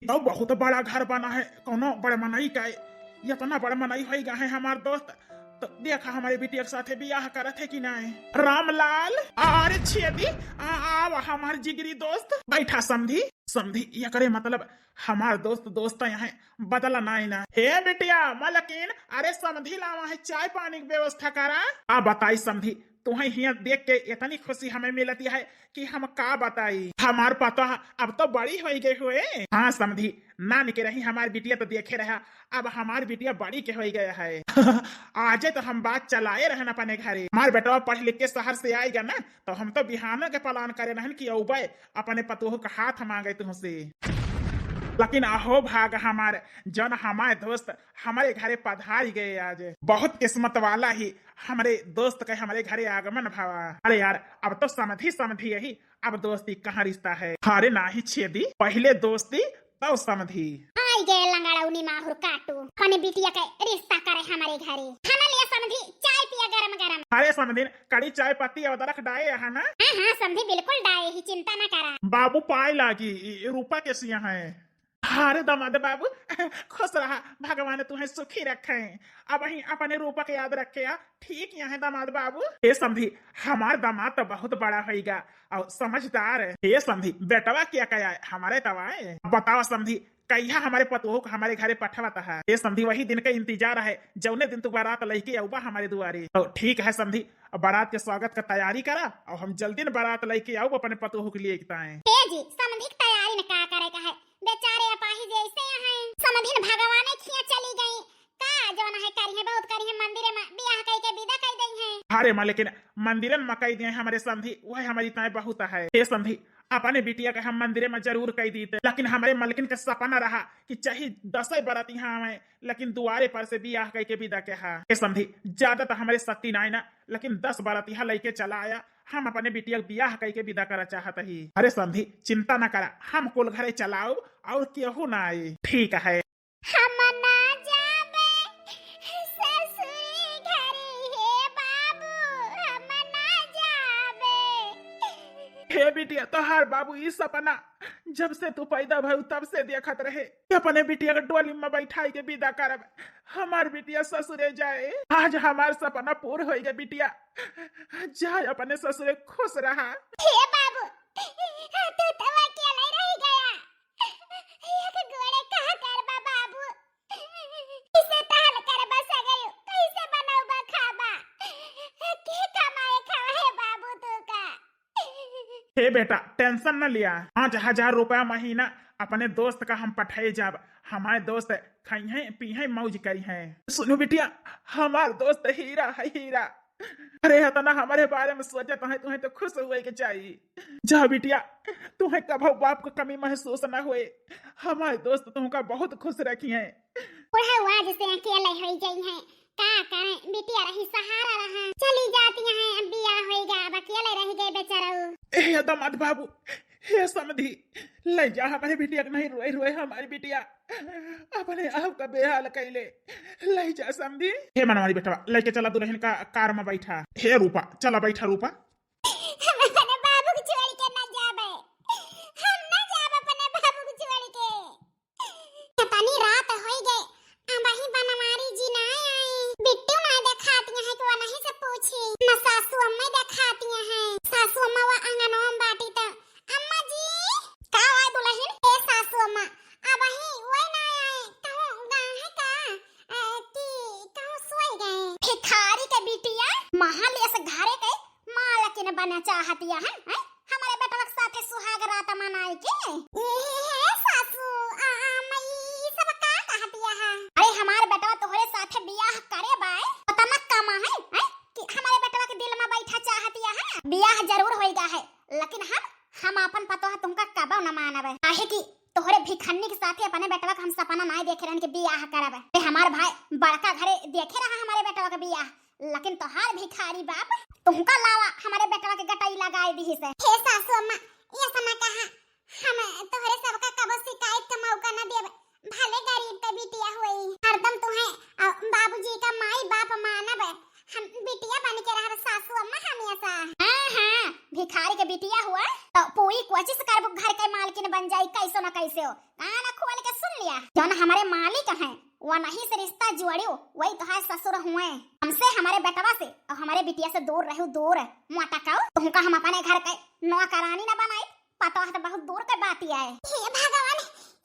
तो बहुत बड़ा घर बना है, कौनो बड़ मनई का है। इतना बड़ मनई होइ गए है हमार दोस्त, तो देखा हमारे बिटिया के साथे बियाह करत है कि नाहीं। रामलाल, अरे छेदी, आ, आव हमार जिगरी दोस्त, बैठा समधी। समधी, एकरे मतलब हमार दोस्त दोस्त यहाँ बदला नाहीं ना। हे बिटिया, मलकिन, अरे समधी लावा है, चाय पानी की व्यवस्था करा। आ बताई समधी, तुहैं हियाँ देख के इतनी खुशी हमें मिलती है कि हम का बताई। हमार पतोह अब तो बड़ी होइ गई हुए। हाँ समधी, नान के रही हमार बिटिया तो देखे रहा, अब हमार बिटिया बड़ी के होइ गया है। आजे तो हम बात चलाए रहन अपने घरे। हमार बेटवा पढ़ लिख के शहर से आएगा ना, तो हम तो बिहान के plan करे रहन कि अउबे अपने पतोह का हाथ मांगे तुहसे। लेकिन अहो भाग हमार, जौन हमारे दोस्त हमारे घरे पधार गए आज। बहुत किस्मत वाला ही हमारे दोस्त के हमारे घरे आगमन भवा। अरे यार, अब तो समधी समधी यही, अब दोस्ती कहाँ रिश्ता है? अरे नाही छेदी, पहिले दोस्ती तब समधी। आई गए लंगड़ौनी माहुर काटू, अपने बिटिया के रिश्ता करे हमारे घरे। खाना लिया समधी, चाय पिया गरम गरम। अरे समधी, कड़ी चाय पत्ती अदरक डाए यहाँ ना? हाँ हाँ समधी, बिल्कुल डाए ही, चिंता ना करा। बाबू पाए लागी, ई रूपा के सिया है। अरे दामाद बाबू, खुश रहा, भगवान तुहैं सुखी रखे। अबहीं अपने रूपा के याद रखे आ, ठीक यहाँ दामाद बाबू। ए समधी, हमार दामाद तो बहुत बड़ा होइगा और समझदार है। ए समधी, बेटवा क्या कहा है? हमारे तवाए बताओ समधी, कहिया हमारे पतोह को हमारे घरे पठवत है? ए समधी, वही दिन का इंतजार है, जौने दिन तू बारात लइके आउबा हमारे दुआरे। तो ठीक है समधी, अब बारात के स्वागत का तैयारी करा और हम जल्दी न बारात लइके आउब अपने पतोह के लिए एकताएं। ए जी, समधी की तैयारी न का करे का है? बेचारे अपाहिज ऐसे हैं। समधिन भगवाने खिया चली गई। का जौन है करिहे, बहुत करिहे, मंदिरे में बियाह कई के विदा कई दई हैं। अरे माँ, लेकिन मंदिरे में कई दिए हमरे समधी, वह हमारी ताए बहुत है। हे समधी, अपने बिटिया के हम मंदिरे में जरूर कई दीते, लेकिन हमरे मलकिन के सपना रहा कि चाहे दसे बरात यहाँ आवे, लेकिन दुआरे पर से बियाह कई के विदा के हा। हे समधी, ज्यादा तो हमरे शक्ति नाय ना, लेकिन दस बरात यहाँ लइके चला आया, हम अपने बिटिया के बियाह कई के विदा करा चाहत ही। अरे समधी, चिंता न करा, हम कुल घरे चलाउब और केहू ना आई। ठीक है। हम ना जाबे ससुरे घरे, हे बाबू, हम ना जाबे। हे बिटिया, तोहार बाबू ई सपना जब से तू पैदा भयू तब से देखत रहे कि अपने बिटिया के डोली में बैठाई के विदा करब, हमार बिटिया ससुरे जाए। आज हमार सपना पूर होई गए बिटिया, जा अपने ससुरे खुश रहा। हे बाबू, तू तो अकेले रह गया। एक गोड़े का करबा बाबू? कैसे तहल करबा सगरो? कैसे बनौबा खाबा? के कमाए खावा है बाबू तू का? हे बेटा, tension न लिया, पाँच हजार रुपया महीना अपने दोस्त का हम पठाए जाब। हमारे दोस्त खाई हैं, पी हैं, मौज करी हैं। सुनो बिटिया, हमार दोस्त हीरा है, हीरा। अरे, इतना हमारे बारे में सोचत है, तुम्हें तो खुश हुए के चाहिए। जा बिटिया, तुम्हें कभो बाप को कमी महसूस न होए। हमारे दोस्त तुमका बहुत खुश रखी हैं। वह आज से अकेले हो गई हैं। का करें, बिटिया रही सहारा रहा। चली जाती हैं, अब बियाह होइगा, अब अकेले रह गए बेचारा। ए दामाद बाबू, हे समधी, ले जा हमारे बिटिया के, नहीं रोए रोए हमारी बिटिया अपने आप का बेहाल कैले। ले जा समधी। हे मनवारी बेटवा, लेके चला दुल्हन का कार में बैठा। हे रूपा, चला बैठा रूपा। हम अपने बाबू को छोड़ के ना जाबे, हम ना जाब अपने बाबू को छोड़ के। कितनी रात होई गए, अबही बनवारी जी ना आई। बिट्टू ना देखात यहाँ के, वनही से पूछी। पना चाहतिया है, हैं? हमारे बेटवा के साथे सुहाग रात मनाए के। ए, हे सासू, आ, आ, मई, ई सब का कहतिया है? अरे, हमार बेटवा तोहरे साथे बियाह करे बाय, पता न कमा है, हैं? कि हमारे बेटवा के दिल में बैठा चाहतिया है। बियाह जरूर होइगा है, लेकिन हम, हम अपन पतोह तुमका कबो न मानब। काहे कि तोहरे भिखन्नी के साथे अपने बेटवा के हम सपना नाय देखे रहन कि बियाह करब। अरे, हमार भाई बड़का घरे देखे रहा हमारे बेटवा के बियाह, लेकिन तोहार भिखारी बाप तुमका लावा हमारे बेटवा के गटई लगाए दिहिस। हे सासू अम्मा, ये सना कहा, हम तोहरे सबका कबो शिकायत का मौका न देब। भले गरीब का बिटिया होई, हरदम तुहे अ, बाबूजी का माई बाप मानब। हम बिटिया बन के रहब सासू अम्मा हमेशा। हाँ, हाँ, भिखारी के बिटिया हुआ तो पूरी कोशिश करब घर के मालकिन बन जाई कैसो न कैसे हो। कान खोल के सुन लिया, जौन हमारे मालिक हैं, वो नहीं से रिश्ता जोड़ियो, वही तोहार ससुर हुए। हमसे, हमारे बेटवा से और हमारे बिटिया से दूर रहू, दूर। मोटकाऊ, तुमका हम अपने घर के नौकरानी न बनाई, पतोह तो बहुत दूर के बात ही आए। हे भगवान,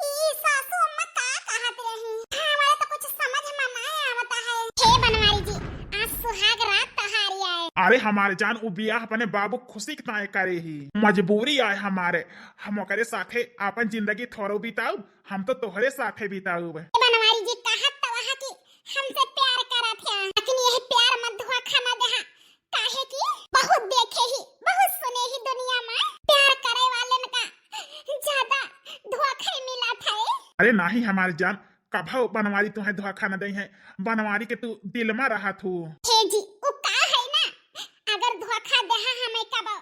ई सासू अम्मा का कहत रही? हमारे तो कुछ समझ में ना आवता है। हे बनवारी जी, आज सुहाग रात तोहारी आए। अरे हमारे जान, उ बियाह अपने बाबू खुशी के ताए करे ही, मजबूरी आए हमारे। हम ओकरे साथे अपन जिंदगी थोड़ो बिताऊ, हम तो तोहरे साथे बिताऊ। हे बनवारी जी, कहत तो वहाँ की हमसे प्यार करत है, लेकिन यही प्यार में धोखा न देहा, काहे कि बहुत देखे ही, बहुत सुने ही दुनिया में प्यार करे वालन का ज्यादा धोखा ही मिलत है। अरे नाही हमार जान, कभो बनवारी तुहे धोखा न दई है, बनवारी के तू दिल में रहत हू। हे जी, उ का है ना, अगर धोखा देहा हमें कबो,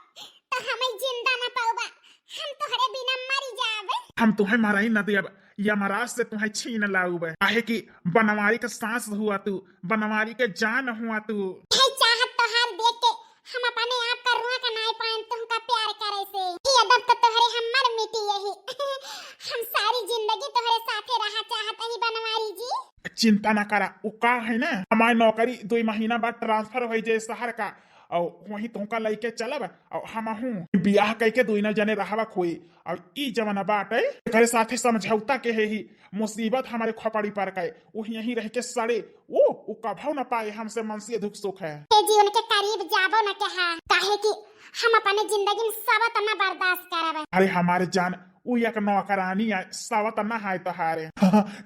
तो हमें जिंदा न पाउबा, हम तोहरे बिना मरी जाबे। हम तुहे मरई न देब, यमराज से तुहे छीन लाउब, काहे कि बनवारी के सांस हुआ तू, बनवारी के जान हुआ तू। हे चाहत तोहार देख के हम अपने आप का रोक नाय पाएन तुमका प्यार करे से। ये अदब तो तोहरे हमर मिटी यही। हम सारी जिंदगी तोहरे साथे रहा चाहत ही बनवारी जी। चिंता ना करा, उ का है ना, हमार नौकरी दुई महीना बाद transfer होई जाए शहर का, और वहीं तुमका लइके चलब, और हमहू बियाह कइके दुइनो जने रहबा खोई। और ई जवन बात है, एकरे साथे समझौता के है ही, मुसीबत हमारे खोपड़ी पर के, उ यहीं रह के सड़े, ओ, उ कभो न पाए हमसे मनसी दुख सुख है। हे जी, उनके करीब जाबो न कहा, काहे कि हम अपने जिंदगी में सवत न बर्दाश्त करब। अरे हमारे जान, उ एक नौकरानी है, सवत न है तोहारे।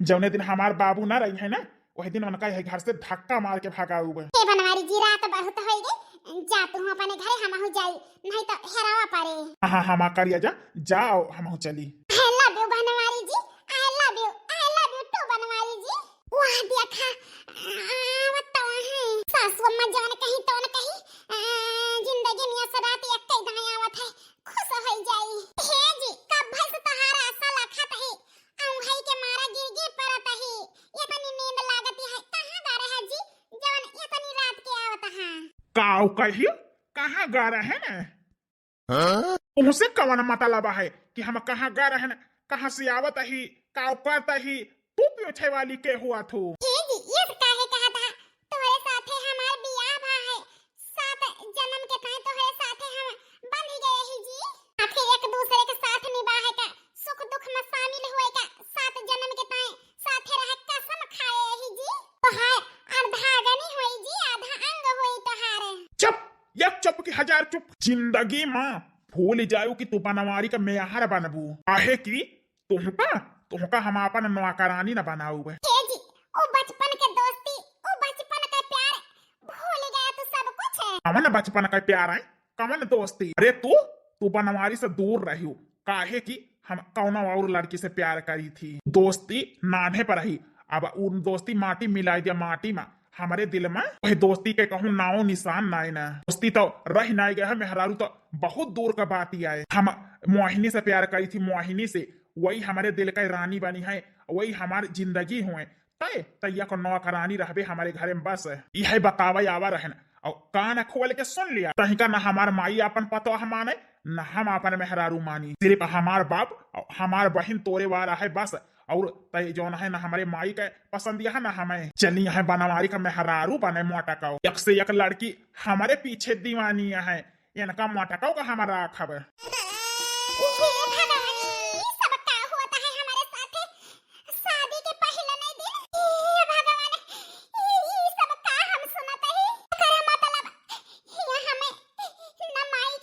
जौने दिन हमार बाबू न रही है ना, वही दिन उनका यही घर से धक्का मार के भगाउब। हे बनवारी जी, रात बहुत होई गई, जा तू अपने घरे, हमहू जाई, नहीं तो हेरावा पड़े। हाँ, हाँ, हम करिया जा, जाओ, हमहू चली। I love you बनवारी जी, I love you, I love you too बनवारी जी। वाह देखा, आवत तो है। सासू अम्मा जवन कही तवन कही, आ, जिंदगी में असरात एक कई दाएं आवत है, खुश होई जाई। हे जी, कब से तोहार आशा लखत है, अउंघई के मारा गिर गिर परत ही। इतनी नींद लागती है, कहाँ गा रहे जी, जवन इतनी रात के आवत हा? काऊ कही, कहाँ गा रहे न? हाँ? तुमसे कवन मतलब है कि हम कहाँ गा रहे न, कहाँ से आवत ही, काऊ करत ही, तू पूछे वाली के हुआ थू? हे जी, ये काहे कहत हा? तोहरे साथे हमार बियाह भा है, सात जन्म के ताई तोहरे साथे हम बंध गए ही जी। आखिर एक दूसरे के साथ निभाए का, सुख दुख में शामिल हुए का, सात जन्म के ताई साथे रहे कसम खाए ही जी। तोहार अर्धांगिनी होई जी, आधा अंग होई तोहार। चुप, एक चुप की हजार चुप। जिंदगी में भूल जाऊ कि तू बनवारी का मेहर बनबू। काहे कि तुहका, तुहका हम आपन नौकरानी न बनाउब। हे जी, ओ बचपन के दोस्ती, ओ बचपन का प्यार, भूल गया तू सब कुछ? कवन बचपन का प्यार है, कवन दोस्ती? अरे तू, तू बनवारी से दूर रहियो, काहे कि हम कौनो और लड़की से प्यार करी थी। दोस्ती नान्हे पर रही, अब उन दोस्ती माटी मिलाई दिया माटी में। हमरे दिल में वही दोस्ती के कहूँ नाव निशान नाय ना। दोस्ती तो रह नाय गया है, मेहरारू तो बहुत दूर का बात ही आए। हम मोहिनी से प्यार करी थी, मोहिनी से, वही हमारे दिल का रानी बनी है, वही हमार जिंदगी हुए। तय तैया को नौकरानी रहबे हमारे घरे में बस। यह बतावे आवा रहन, और कान खोल के सुन लिया, तहिका न हमार माई अपन पतोह माने, न हम अपन मेहरारू मानी। सिर्फ हमार बाप और हमार बहिन तोरे वाला है बस। और तय जौन है न हमरे माई के पसंद यह न हमें। चली है बनवारी का मेहरारू बने मोटकाऊ। एक से एक लड़की हमारे पीछे दीवानी है। इनका मोटकाऊ का हमारा खबर। हे भगवान, ई सब का होता है हमारे साथे? शादी के पहले नहीं दिन। हे भगवान, ई, ई सब का हम सुनत है? एकर मतलब, ये हमें न माई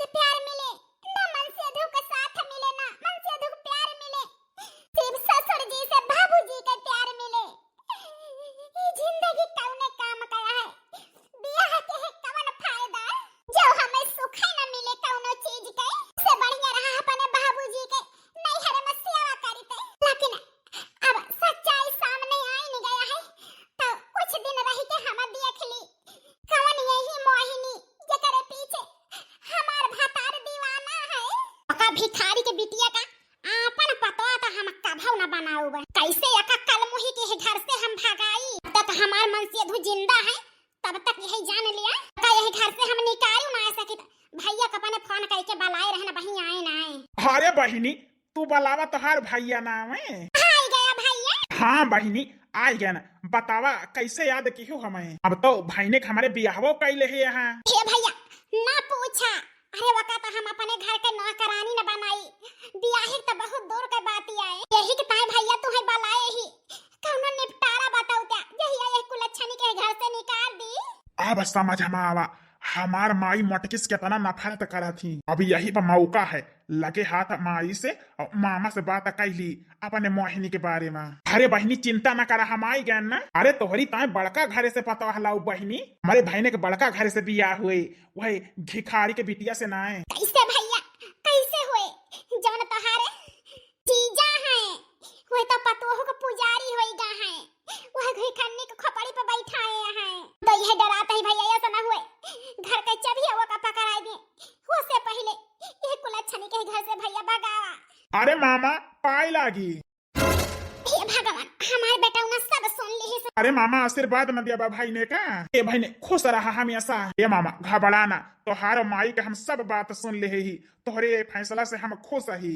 माऊ बा। कैसे एका कलमुही के घर से हम भगाई? जब तक हमार मनसेधू जिंदा है, तब तक यही जान लिया। का यही घर से हम निकालू ना सकित। भैया का अपने फोन करके बुलाए रहना, वहीं आए ना आए। अरे बहिनी, तू बुलावा तोहार भैया ना आवे। आई गया भैया। हाँ बहिनी, आई गया ना। बतावा कैसे याद किहू हमें? अब तो भैने के हमारे बियाहवो कैले है यहाँ। हे भैया, ना पूछा। अरे वका तो हम अपने घर के नौकरानी न बनाई, बियाही तो बहुत दूर के बात आए। यही के ताई भैया तू है बुलाए ही, कौनो निपटारा बताऊ त्या, यही यही कुलच्छनी के घर से निकाल दी। अब समझ में आवा, हमार माई मोटकी से कितना नफरत करत ही। अब यही पर मौका है, लगे हाथ माई से और मामा से बात कैली अपने मोहिनी के बारे में। अरे बहिनी, चिंता न करा, हम आई गए ना। अरे तोहरी ताए बड़का घरे से पतोह लाऊ बहिनी, हमारे भैने के बड़का घरे से बियाह हुए, वही भिखारी के बिटिया से ना है। कैसे भैया, कैसे हुए? जौन तोहारे जीजा हैं, वह तो पतोह के पुजारी होई गा हैं, वह घुइखन्नी के खोपड़ी पे बैठाए हैं। तो यह डरात ही भैया, ऐसा ना हुए घर के चबिया वो का पकड़ाई दे, वो से पहले यह कुलच्छनी के घर से भैया भगावा। अरे मामा, पाए लागी। हे भगवान, हमार बेटवा सब सुन लिहे से। अरे मामा, आशीर्वाद न दिया बा भाई ने का? ए भाई ने खुश रहा हमेशा। ए मामा, घबरा ना, तोहार माई के हम सब बात सुन लिहे ही, तोहरे ये फैसला से हम खुश ही।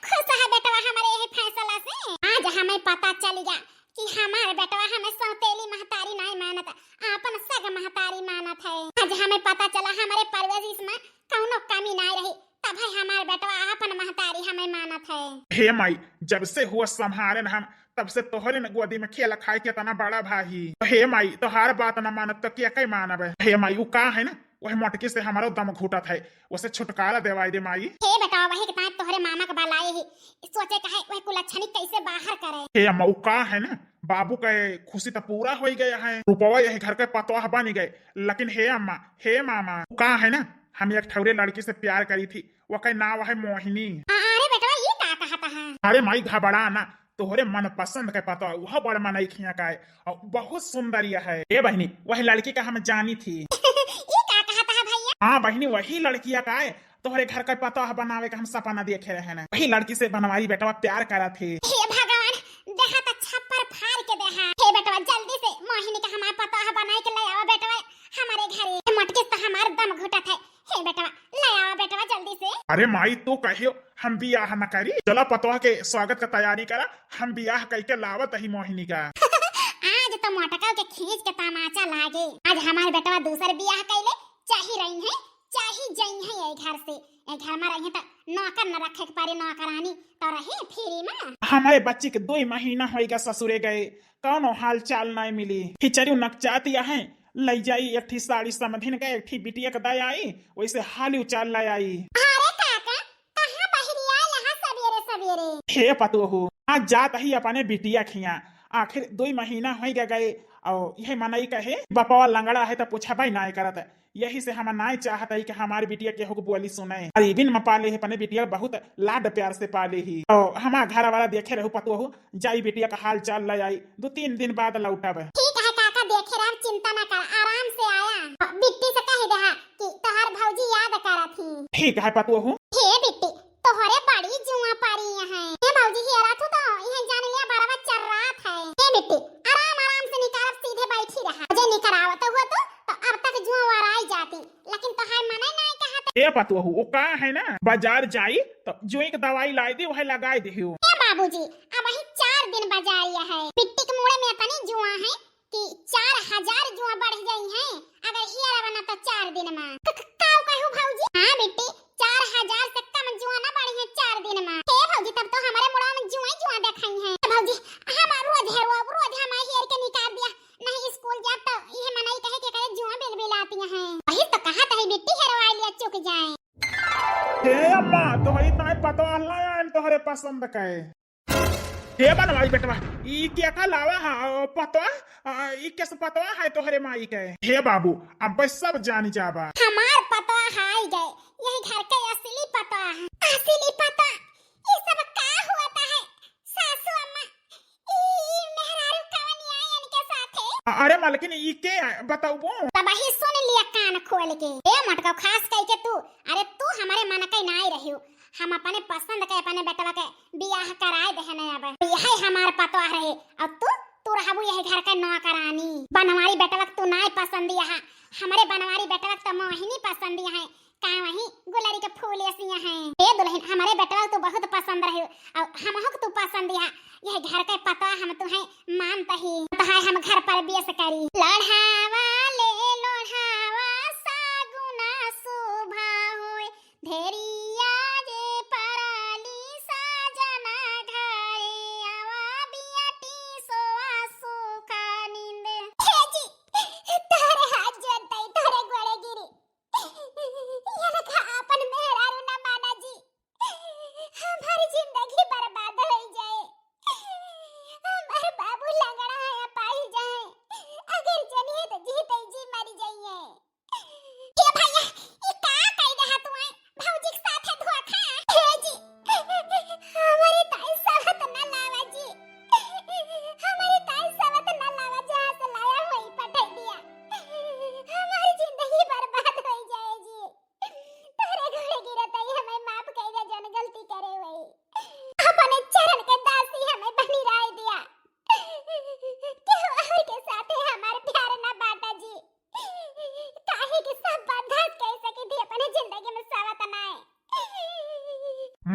खुश है बेटवा हमारे यही फैसला से। आज हमें पता चल गया कि हमार बेटवा हमें सौतेली महतारी नहीं मानत, आपन सग महतारी मानत है। आज हमें पता चला हमारे परवरिश में कौनो कमी नहीं रही, तब है हमार बेटवा आपन महतारी हमें मानत है। हे माई, जब से हुआ संभारन हम, तब से तोहरे न गोदी में खेल खाए के इतना बड़ा भाई। हे माई, तोहार बात न मानब तो क्या कई मानब? हे माई, उ का है ना, वह मोटकी से हमारो दम घुटत है, उसे छुटकारा देवाई दे माई। हे बेटवा, वही के ताई तोहरे मामा के बलाए ही, सोचे का है वह कुलच्छनी कैसे बाहर करे। हे अम्मा, उ का है ना, बाबू के खुशी तो पूरा हो गया है, रूपवा यही घर के पतोह बन गए, लेकिन हे अम्मा, हे मामा, उ का है ना, हम एक ठौरे लड़की से प्यार करी थी, वकै नाव है मोहिनी। अरे बेटवा, ई का कहत है? अरे माई, घबरा ना, तोहरे मनपसंद के पतोह, वह बड़ मनई खिया का है, और बहुत सुंदर यह है। ए बहिनी, वही लड़की का हम जानी थी। ई का कहत है भैया? हाँ बहिनी, वही लड़किया का है, तोहरे घर का पतोह बनावे का हम सपना देखे रहे ना, वही लड़की से बनवारी बेटवा प्यार करा थे। हे भगवान, देहा तो छप्पर फाड़ के देहा। हे बेटवा, जल्दी से मोहिनी का हमार पतोह बनाए के ले आवा बेटवा हमारे घरे। मोटकी से तो हमार दम घुटत है। हे बेटवा, ले आवा बेटवा जल्दी से। अरे माई, तू कहियो हम बियाह न करी? चला पतोह के स्वागत का तैयारी करा, हम बियाह कई के लावत ही मोहिनी का। आज तो मोटका के खींच के तमाचा लागे। आज हमार बेटवा दूसर बियाह कैले, चाही रही है, चाही जई है ये घर से। ये घर में रही तो नौकर न रखे के पड़े, नौकरानी तो रही फ्री में। हमारे बच्ची के दो महीना होइगा ससुरे गए, कौनो हाल चाल नहीं मिली। खिचड़ी नकचात या है, ले जाई एक ठी साड़ी समधिन के, एक ठी बिटिया के दे आई, वैसे हाली उचाल ले आई। अरे काका, कहाँ बहरिया यहाँ सबेरे सबेरे? हे पतोहू, आज जात ही अपने बिटिया खिया, आखिर दो महीना होइगा गए, और यह मनई कहे बपवा लंगड़ा है तो पूछबे नाय करत। यही से हम नाय चाहत ही कि हमारी बिटिया केहू के बोली सुने। गरीबिन में पाले ही अपने बिटिया बहुत लाड प्यार से पाले ही। और हमार घर वाला देखे रहू पतोहू, जाई बिटिया का हाल चाल ले आई, दो तीन दिन बाद लौटब। ठीक है काका, देखे रहब, चिंता ना कर, आराम से आया। बिट्टी से कह दे कि तोहार भौजी याद करत ही। ठीक है पतोहू। हे बिट्टी, तोहरे बड़ी जुआ पड़ी है। हे भौजी, हेरा तू तो यह जान लिया बरवा चर्रात है। हे बिट्टी, आराम आराम से निकारब, सीधे बैठी रहा। जे निकरावत हुआ तो, तो अब तक जुआ वराई जाती, लेकिन तोहार मने नहीं कहत। ए पतोहू, वो का है ना, बाजार जाई तो जुए के दवाई लाई दी, वह लगाई दिहियो। ए बाबूजी, अब वही चार दिन बाजार है, बिट्टी के मुड़े में इतनी जुआ है कि चार हजार जुआ बढ़ गई है। अगर ये रवा ना तो चार दिन में। क-, क-, काऊ कहू भौजी? हाँ बिट्टी, चार हजार से कम जुआ ना बढ़ी है चार दिन में। हे भौजी, तब तो हमारे मुड़वा में जुआ ही जुआ देखाई है। भौजी, हम रोज है, रोज, रोज हम हेर के निकाल दिया। नहीं स्कूल जाब तो यह मनई कहे के करे जुआ बिलबिलाती हैं। वही तो कहा था बिट्टी हेरवा लिया चुक जाए। हे अम्मा, तोहरी ताई पतोह लाया है तोहरे पसंद के। हे बनवाई बेटवा, ई के का लावा हा पतोह? आ, ई केस पतोह है तोहरे माई के? हे बाबू, अब सब जानी जाबा। हमार पतोह हाई गए, यही घर के असली पतोह। असली पतोह? ये सब का होता है? सासू अम्मा, ई, ई मेहरारू कवन आए इनके साथे? अ-, अरे मलकिन, ई के आए, बतौबो? तब ही सुन लिया कान खोल के। ए मटका, खास कह के तू, अरे तू हमारे मन के नाई रहियो, हम अपने पसंद के अपने बेटवा के बियाह कराए देहने अब। यही हमार पतोह रहे, और तू, तू रहबू यही घर के नौकरानी। बनवारी बेटवा के तू नाय पसंद यहाँ, हमरे बनवारी बेटवा के तो मोहिनी पसंद यहाँ। का वही गुलरी के फूल ऐसी हैं। ए दुल्हन, हमरे बेटवा के तू बहुत पसंद रहे, और हमहू के तू पसंद यहाँ। यह घर के पतोह हम तुहे मानत ही, तो है हम घर प्रवेश करी। लोढ़ावा ले लोढ़ावा सागुना शोभा होय, धेरिया जे पराली साजना घरे आवा बियाटी सोवा सुखा नींद। हे जी, तोहरे हाथ जोड़ताई, तोहरे गोड़े गिरी। इनका आपन मेहरारू न माना जी। हमार जिंदगी बर्बाद होई जाए, हमार बाबू लंगड़ा है, पाई जाए, अगर जनिए तो जीते जी मर जाइए। हे भैया, ई का कई रहा तू? भौजी के साथ है धोखा। हे जी, हमारी ताई सावत न लावा जी, हमारी ताई सावत न लावा, जहाँ से लाया वही पठाई दिया। हमारी जिंदगी बर्बाद होई जाए जी। तोहरे गोड़े गिरत हई, हमें माफ कई दे, जौन गलती करे वही। अपने चरण के दासी हमें बनी राय दिया। केहू और के साथे हमार प्यार ना बांटा जी। काहे कि सब बर्दाश्त कर सकी थी, अपने जिंदगी में सावत नाय।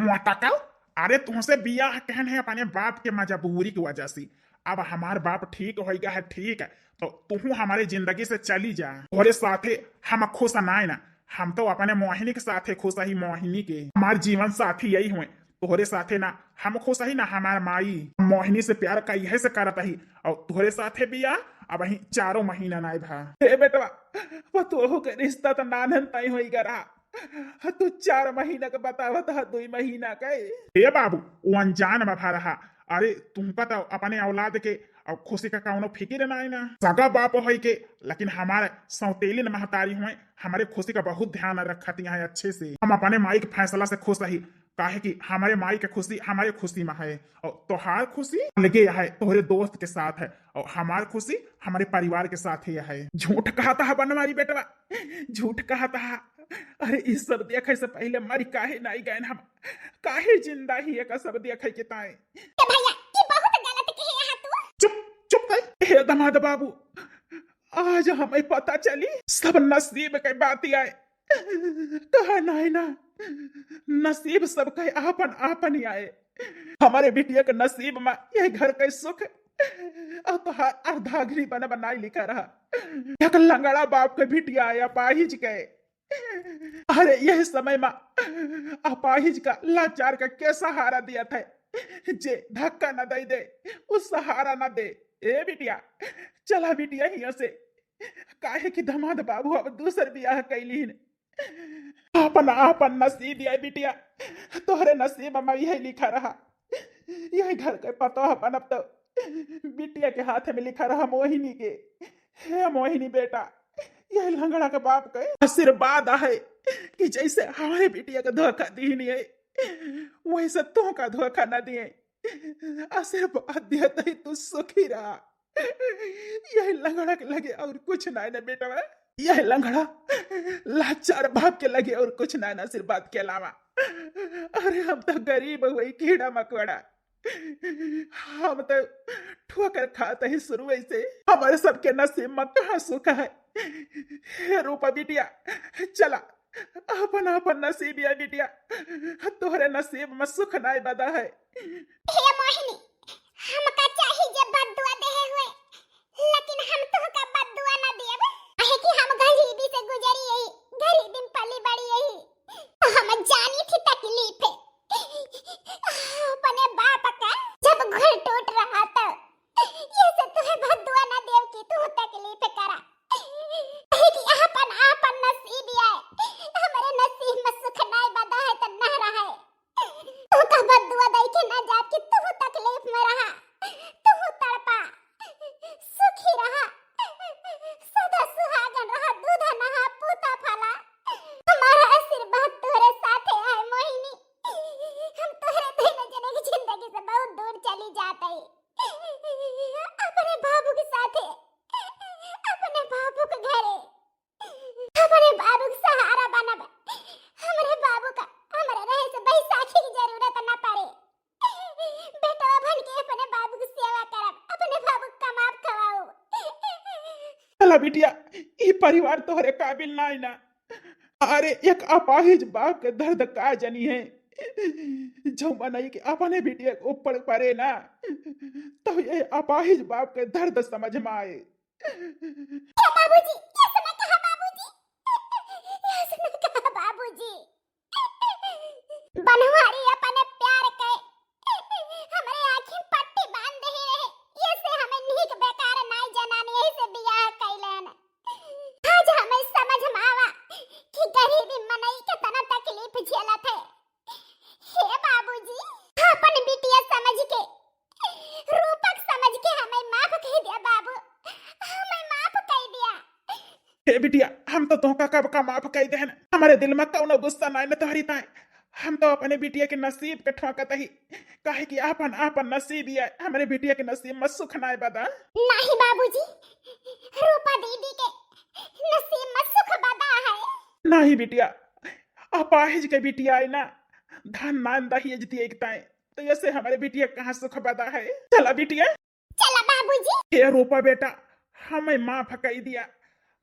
मोटका, अरे तुमसे बियाह कहन है अपने बाप के मजबूरी की वजह से। अब हमार बाप ठीक होइगा है, ठीक है, तो तुहू हमारे जिंदगी से चली जा। तोहरे साथे हम खुश नाय ना, हम तो अपने मोहिनी के साथे खुश ही, मोहिनी के। हमार जीवन साथी यही हुए, तोहरे साथे ना हम खुश ही ना हमार माई। मोहिनी से प्यार का यह से करत ही, और तोहरे साथे बियाह अब ही चारों महीना नाय भा। ए बेटवा, पतोहू के रिश्ता तो नानन ताई होइगा रहा, तू चार महीना के बतावत ह, दुई महीना के। ए बाबू, वो अनजान में भा रहा। अरे तुमका तो अपने औलाद के और खुशी का कौनो फिकिर ना है ना। सगा बाप होई के, लेकिन हमारे सौतेलिन महतारी हुए, हमारे खुशी का बहुत ध्यान रखती हैं अच्छे से। हम अपने माई के फैसला से खुश ही, काहे कि हमारे माई के खुशी हमारे खुशी में है, और तोहार खुशी अलगे है, तोहरे दोस्त के साथ है, और हमार खुशी हमारे परिवार के साथ ही है। झूठ कहत ह बनवारी बेटवा, झूठ कहत ह। अरे, ई सब देखे से पहले मरी काहे नाई गए हम? काहे जिंदा ही एका सब देखे के ताए? ए भैया, ई बहुत गलत कहे यहाँ तू। चुप, चुप कर। हे दामाद बाबू, आज हमें पता चली, सब नसीब के बात आए। कहा नाई ना, नसीब सबके आपन आपन आए। हमारे बिटिया के नसीब में यह घर के सुख और तोहार अर्धांगिनी बन बनाई लिखा रहा। एक लंगड़ा बाप के बिटिया आया पाहिज के। अरे, यह समय में अपाहिज का, लाचार का के सहारा दिया था? जे धक्का न दे दे, उ सहारा न दे। ए बिटिया, चला बिटिया हियां से, काहे कि दामाद बाबू अब दूसर बियाह कैलीन। आपन, आपन नसीब ये बिटिया, तोहरे नसीब में यही लिखा रहा। यही घर के पतोह बनब तो बिटिया के हाथ में लिखा रहा मोहिनी के। हे मोहिनी बेटा, यह लंगड़ा के बाप के आशीर्वाद है कि जैसे हमारे बिटिया के धोखा दीनी है, वैसे तोहका धोखा ना दिए। आशीर्वाद दिया तही तू सुखी रहा। यह लंगड़ा के लगे और कुछ ना है ना बेटवा। यह लंगड़ा लाचार बाप के लगे और कुछ ना है ना आशीर्वाद के अलावा। अरे हम तो गरीब हुई कीड़ा मकोड़ा, हम तो ठोकर खात ही शुरू से। हमारे सबके नसीब में कहाँ सुख है? हे रूपा बिटिया, चला, आपन आपन नसीब या बिटिया, तोहरे नसीब में सुख नाय बदा है। हे मोहिनी, हमका चाही जे बद्दुआ देहे हुए, लेकिन हम तोहका बद्दुआ ना देब। काहे कि हम गरीबी से गुजरी यही, गरीबी में पली बड़ी यही। हम जानी थी तकलीफ है। अपने बाप का जब घर टूट रहा था, ये से तुम्हें बद्दुआ ना देव कि तू तकलीफ करा। काहे कि आपन, आपन नसीब आए, हमारे नसीब में सुख नाय बदा है तो ना रहा है। तू का बद्दुआ दई के ना जाब कि तू तकलीफ में रहा, तू तड़पा, सुखी रहा, सदा सुहागन रहा, दूध नहा, पूता फला। हमारा आशीर्वाद तोहरे साथे आए मोहिनी। हम तोहरे तीनों जने की जिंदगी से बहुत दूर चली जात है। अपने बाबू के साथे, अपने बाबू के घरे, अपने बाबू के सहारा बनब। हमरे बाबू का हमरे रहे से बैसा बाबू की सेवा करब, अपने बाबू का माफ खवाओ। चला बिटिया, ई परिवार तोहरे काबिल नाई ना। अरे, एक अपाहिज बाप के दर्द का जनी है, जो मनई के अपने बिटिया के ऊपर परे ना, तो ये अपाहिज बाप के दर्द समझ में आए। ए बाबूजी, ऐसे ना कहा बाबूजी, ऐसे ना कहा बाबूजी। बनवारी अपने प्यार के हमरे आँखी पट्टी बांध दे रहे, ये से हमें नीक बेकार नाई जनानी, यही से बियाह कैलन। आज हमें समझ में आवा कि गरीबी मनई केतना तकलीफ झेलत है। हे बाबूजी, अपन बिटिया समझ के, रूपक समझ के हमें माफ कह दिया बाबू, हमें माफ कह दिया। हे बिटिया, हम तो तोहका कब का माफ कह देहन। हमारे दिल में कौनो गुस्सा नाई न तोहरी ताई। हम तो अपने बिटिया के नसीब के ठोकत ही, काहे कि आपन, आपन नसीब ही है। हमारे बिटिया के नसीब में सुख नाई बदा। नहीं बाबूजी, रूपा दीदी के नसीब में सुख बदा है। नहीं बिटिया, अपाहिज के बिटिया आई ना, धन नान दहेज दिए एक ताई, तो ऐसे हमारे बिटिया कहाँ सुख बदा है। चला बिटिया। चला बाबूजी। हे रूपा बेटा, हमें माफ कई दिया,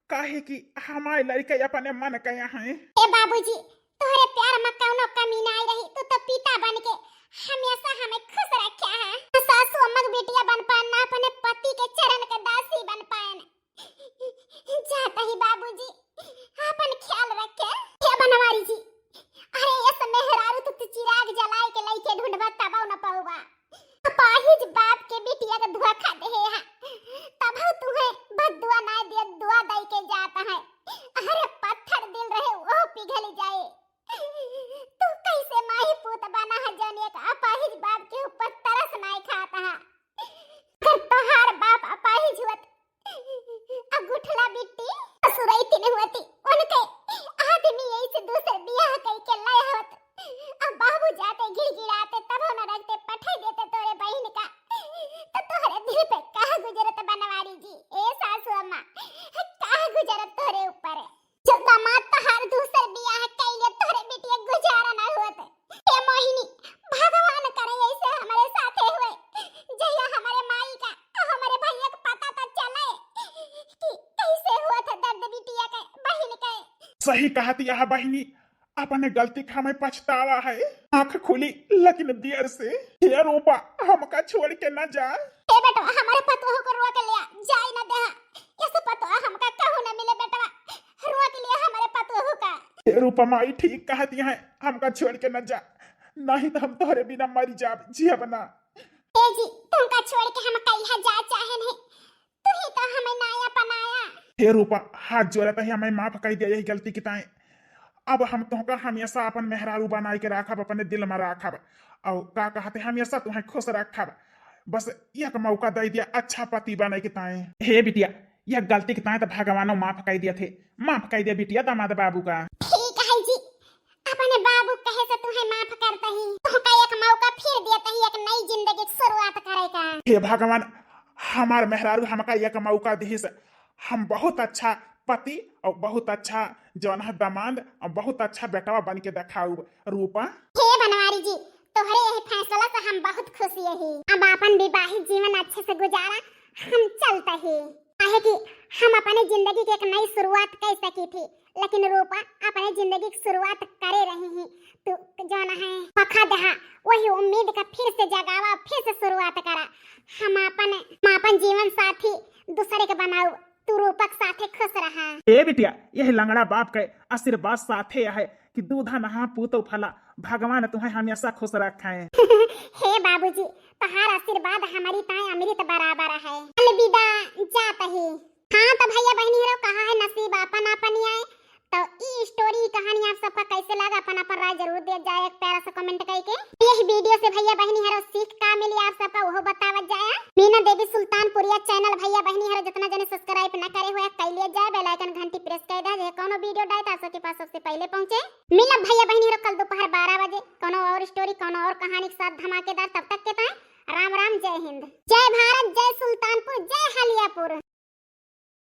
काहे कि हमारे लड़के अपने मन कया हैं। ए बाबूजी, तोहरे प्यार में कौनो कमी नाई रही, तू तो पिता बन के हमेशा हमें खुश रख्या है। सासू अम्मा के बिटिया बन पाए ना, अपने पति के चरण के दासी बन पाए ना। जाता ही बाबूजी, आपन ख्याल रखे। हे बनवारी जी, अरे ये सब मेहरारू तो तू चिराग जलाए के लइके ढूंढबा तबो न पउबा। अपाहिज बाप के बिटिया के धोखा देहे हा, तबो तुहे बददुआ ना दे, दुआ दई के जाता है। अरे पत्थर दिल रहे वो पिघल जाए। तू कैसे माई पूत बना है जौन एक अपाहिज बाप के ऊपर तरस नाई खाता है। अगर तोहार बाप अपाहिज हुअत, अगुठला बिट्टी ससुरैती न हुअती, उनके आदमी ऐसे दूसर बियाह कई के लाए होत, अब बाबू जाते गिड़गिड़ाते तब न रखते पठाई देते तोरे बहिन का, तो तोहरे दिल पे का गुजरत बनवारी जी, ए सासू अम्मा, का गुजरत तोहरे ऊपर? जो दामाद तोहार दूसर बियाह कइले, तोहरे बिटिया गुजारा ना होत। हे मोहिनी, भगवान करे ऐसे हमरे साथे हुए, जहिया हमरे माई का, हमरे भैया का पता तो चले कि कैसे हुआ था दर्द बिटिया के, बहिन के। सही कहत यह बहिनी, अपने गलती का हमें पछतावा है। आँख खुली लेकिन देर से। हे रूपा, हमका छोड़ के न जा। हे बेटवा, हमरे पतोह को रोक लिया, जाए न देहा। ऐसे पतोह हमका कहूँ न मिले बेटवा, रोक लिया हमरे पतोह का। हे रूपा माई ठीक कहती हैं, हमका छोड़ के न जा, नहीं तो हम तोहरे बिना मरी जाब, जियब ना। ए जी, तुमका छोड़ के हम कहिया जा चाहे नहीं, तू ही तो हमें नाया पनाया। हे रूपा, हाथ जोड़त ही, हमें माफ कई दिया यही गलती की ताई। अब हम तोहका हमेशा अपन मेहरारू बनाई के राखब, अपने दिल में राखब। और का कहते, हमेशा तुम्हें खुश रखब। बस एक मौका दे दिया अच्छा पति बने के ताई। हे बिटिया, यह गलती के ताई तो भगवानो माफ कई दिया थे। माफ कई दिया बिटिया दामाद बाबू का। ठीक है जी, अपने बाबू कहे से तुम्हें माफ करता ही, तुमका एक मौका फिर देता ही एक नई जिंदगी की शुरुआत करे का। हे भगवान, हमार मेहरारू हमका एक मौका दिहिस, हम बहुत अच्छा पति और बहुत अच्छा जौन है दामाद और बहुत अच्छा बेटवा बन के देखाऊ रूपा। हे बनवारी जी, तोहरे यही फैसला से हम बहुत खुश यही। अब अपन विवाहित जीवन अच्छे से गुजारा, हम चलता ही, काहे कि हम अपने जिंदगी की एक नई शुरुआत कर सकी थी, लेकिन रूपा अपने जिंदगी की शुरुआत करे रही ही। तू जौन है पखा दहा, वही उम्मीद का फिर से जगावा, फिर से शुरुआत करा। हम अपन, हम अपन जीवन साथी दूसरे के बनाऊ, तू रूपक साथे खुश रहा। ए बिटिया, यह लंगड़ा बाप के आशीर्वाद साथे है कि दूधा नहा पूतो फला, भगवान तुम्हें हमेशा खुश रखे। हे बाबूजी, तोहार आशीर्वाद हमारी ताई अमृत बराबर है। अलविदा, जात ही। हाँ तो भैया बहनी हरो, कहा है नसीब आपन आपन ही आए। तो ई स्टोरी, ई कहानी आप सबका कैसे लगा, अपन अपन राय जरूर दे जाए एक प्यारा सा कमेंट करके। यही वीडियो से भैया बहनी हरो सीख का मिली आप सबका, वो बतावत जाया। मीना देवी सुल्तानपुरिया चैनल भैया बहनी हरो जितना जने सब्सक्राइब न करे हुए, कर लिया जाए, बेल आइकन घंटी प्रेस कर दे, जे कोनो वीडियो डाले तो आप सबके पास सबसे पहले पहुंचे। मिलब भैया बहनी हरो कल दोपहर बारह बजे कोनो और स्टोरी, कोनो और कहानी के साथ धमाकेदार। तब तक के ताई राम राम, जय हिंद, जय भारत, जय सुल्तानपुर, जय हालियापुर।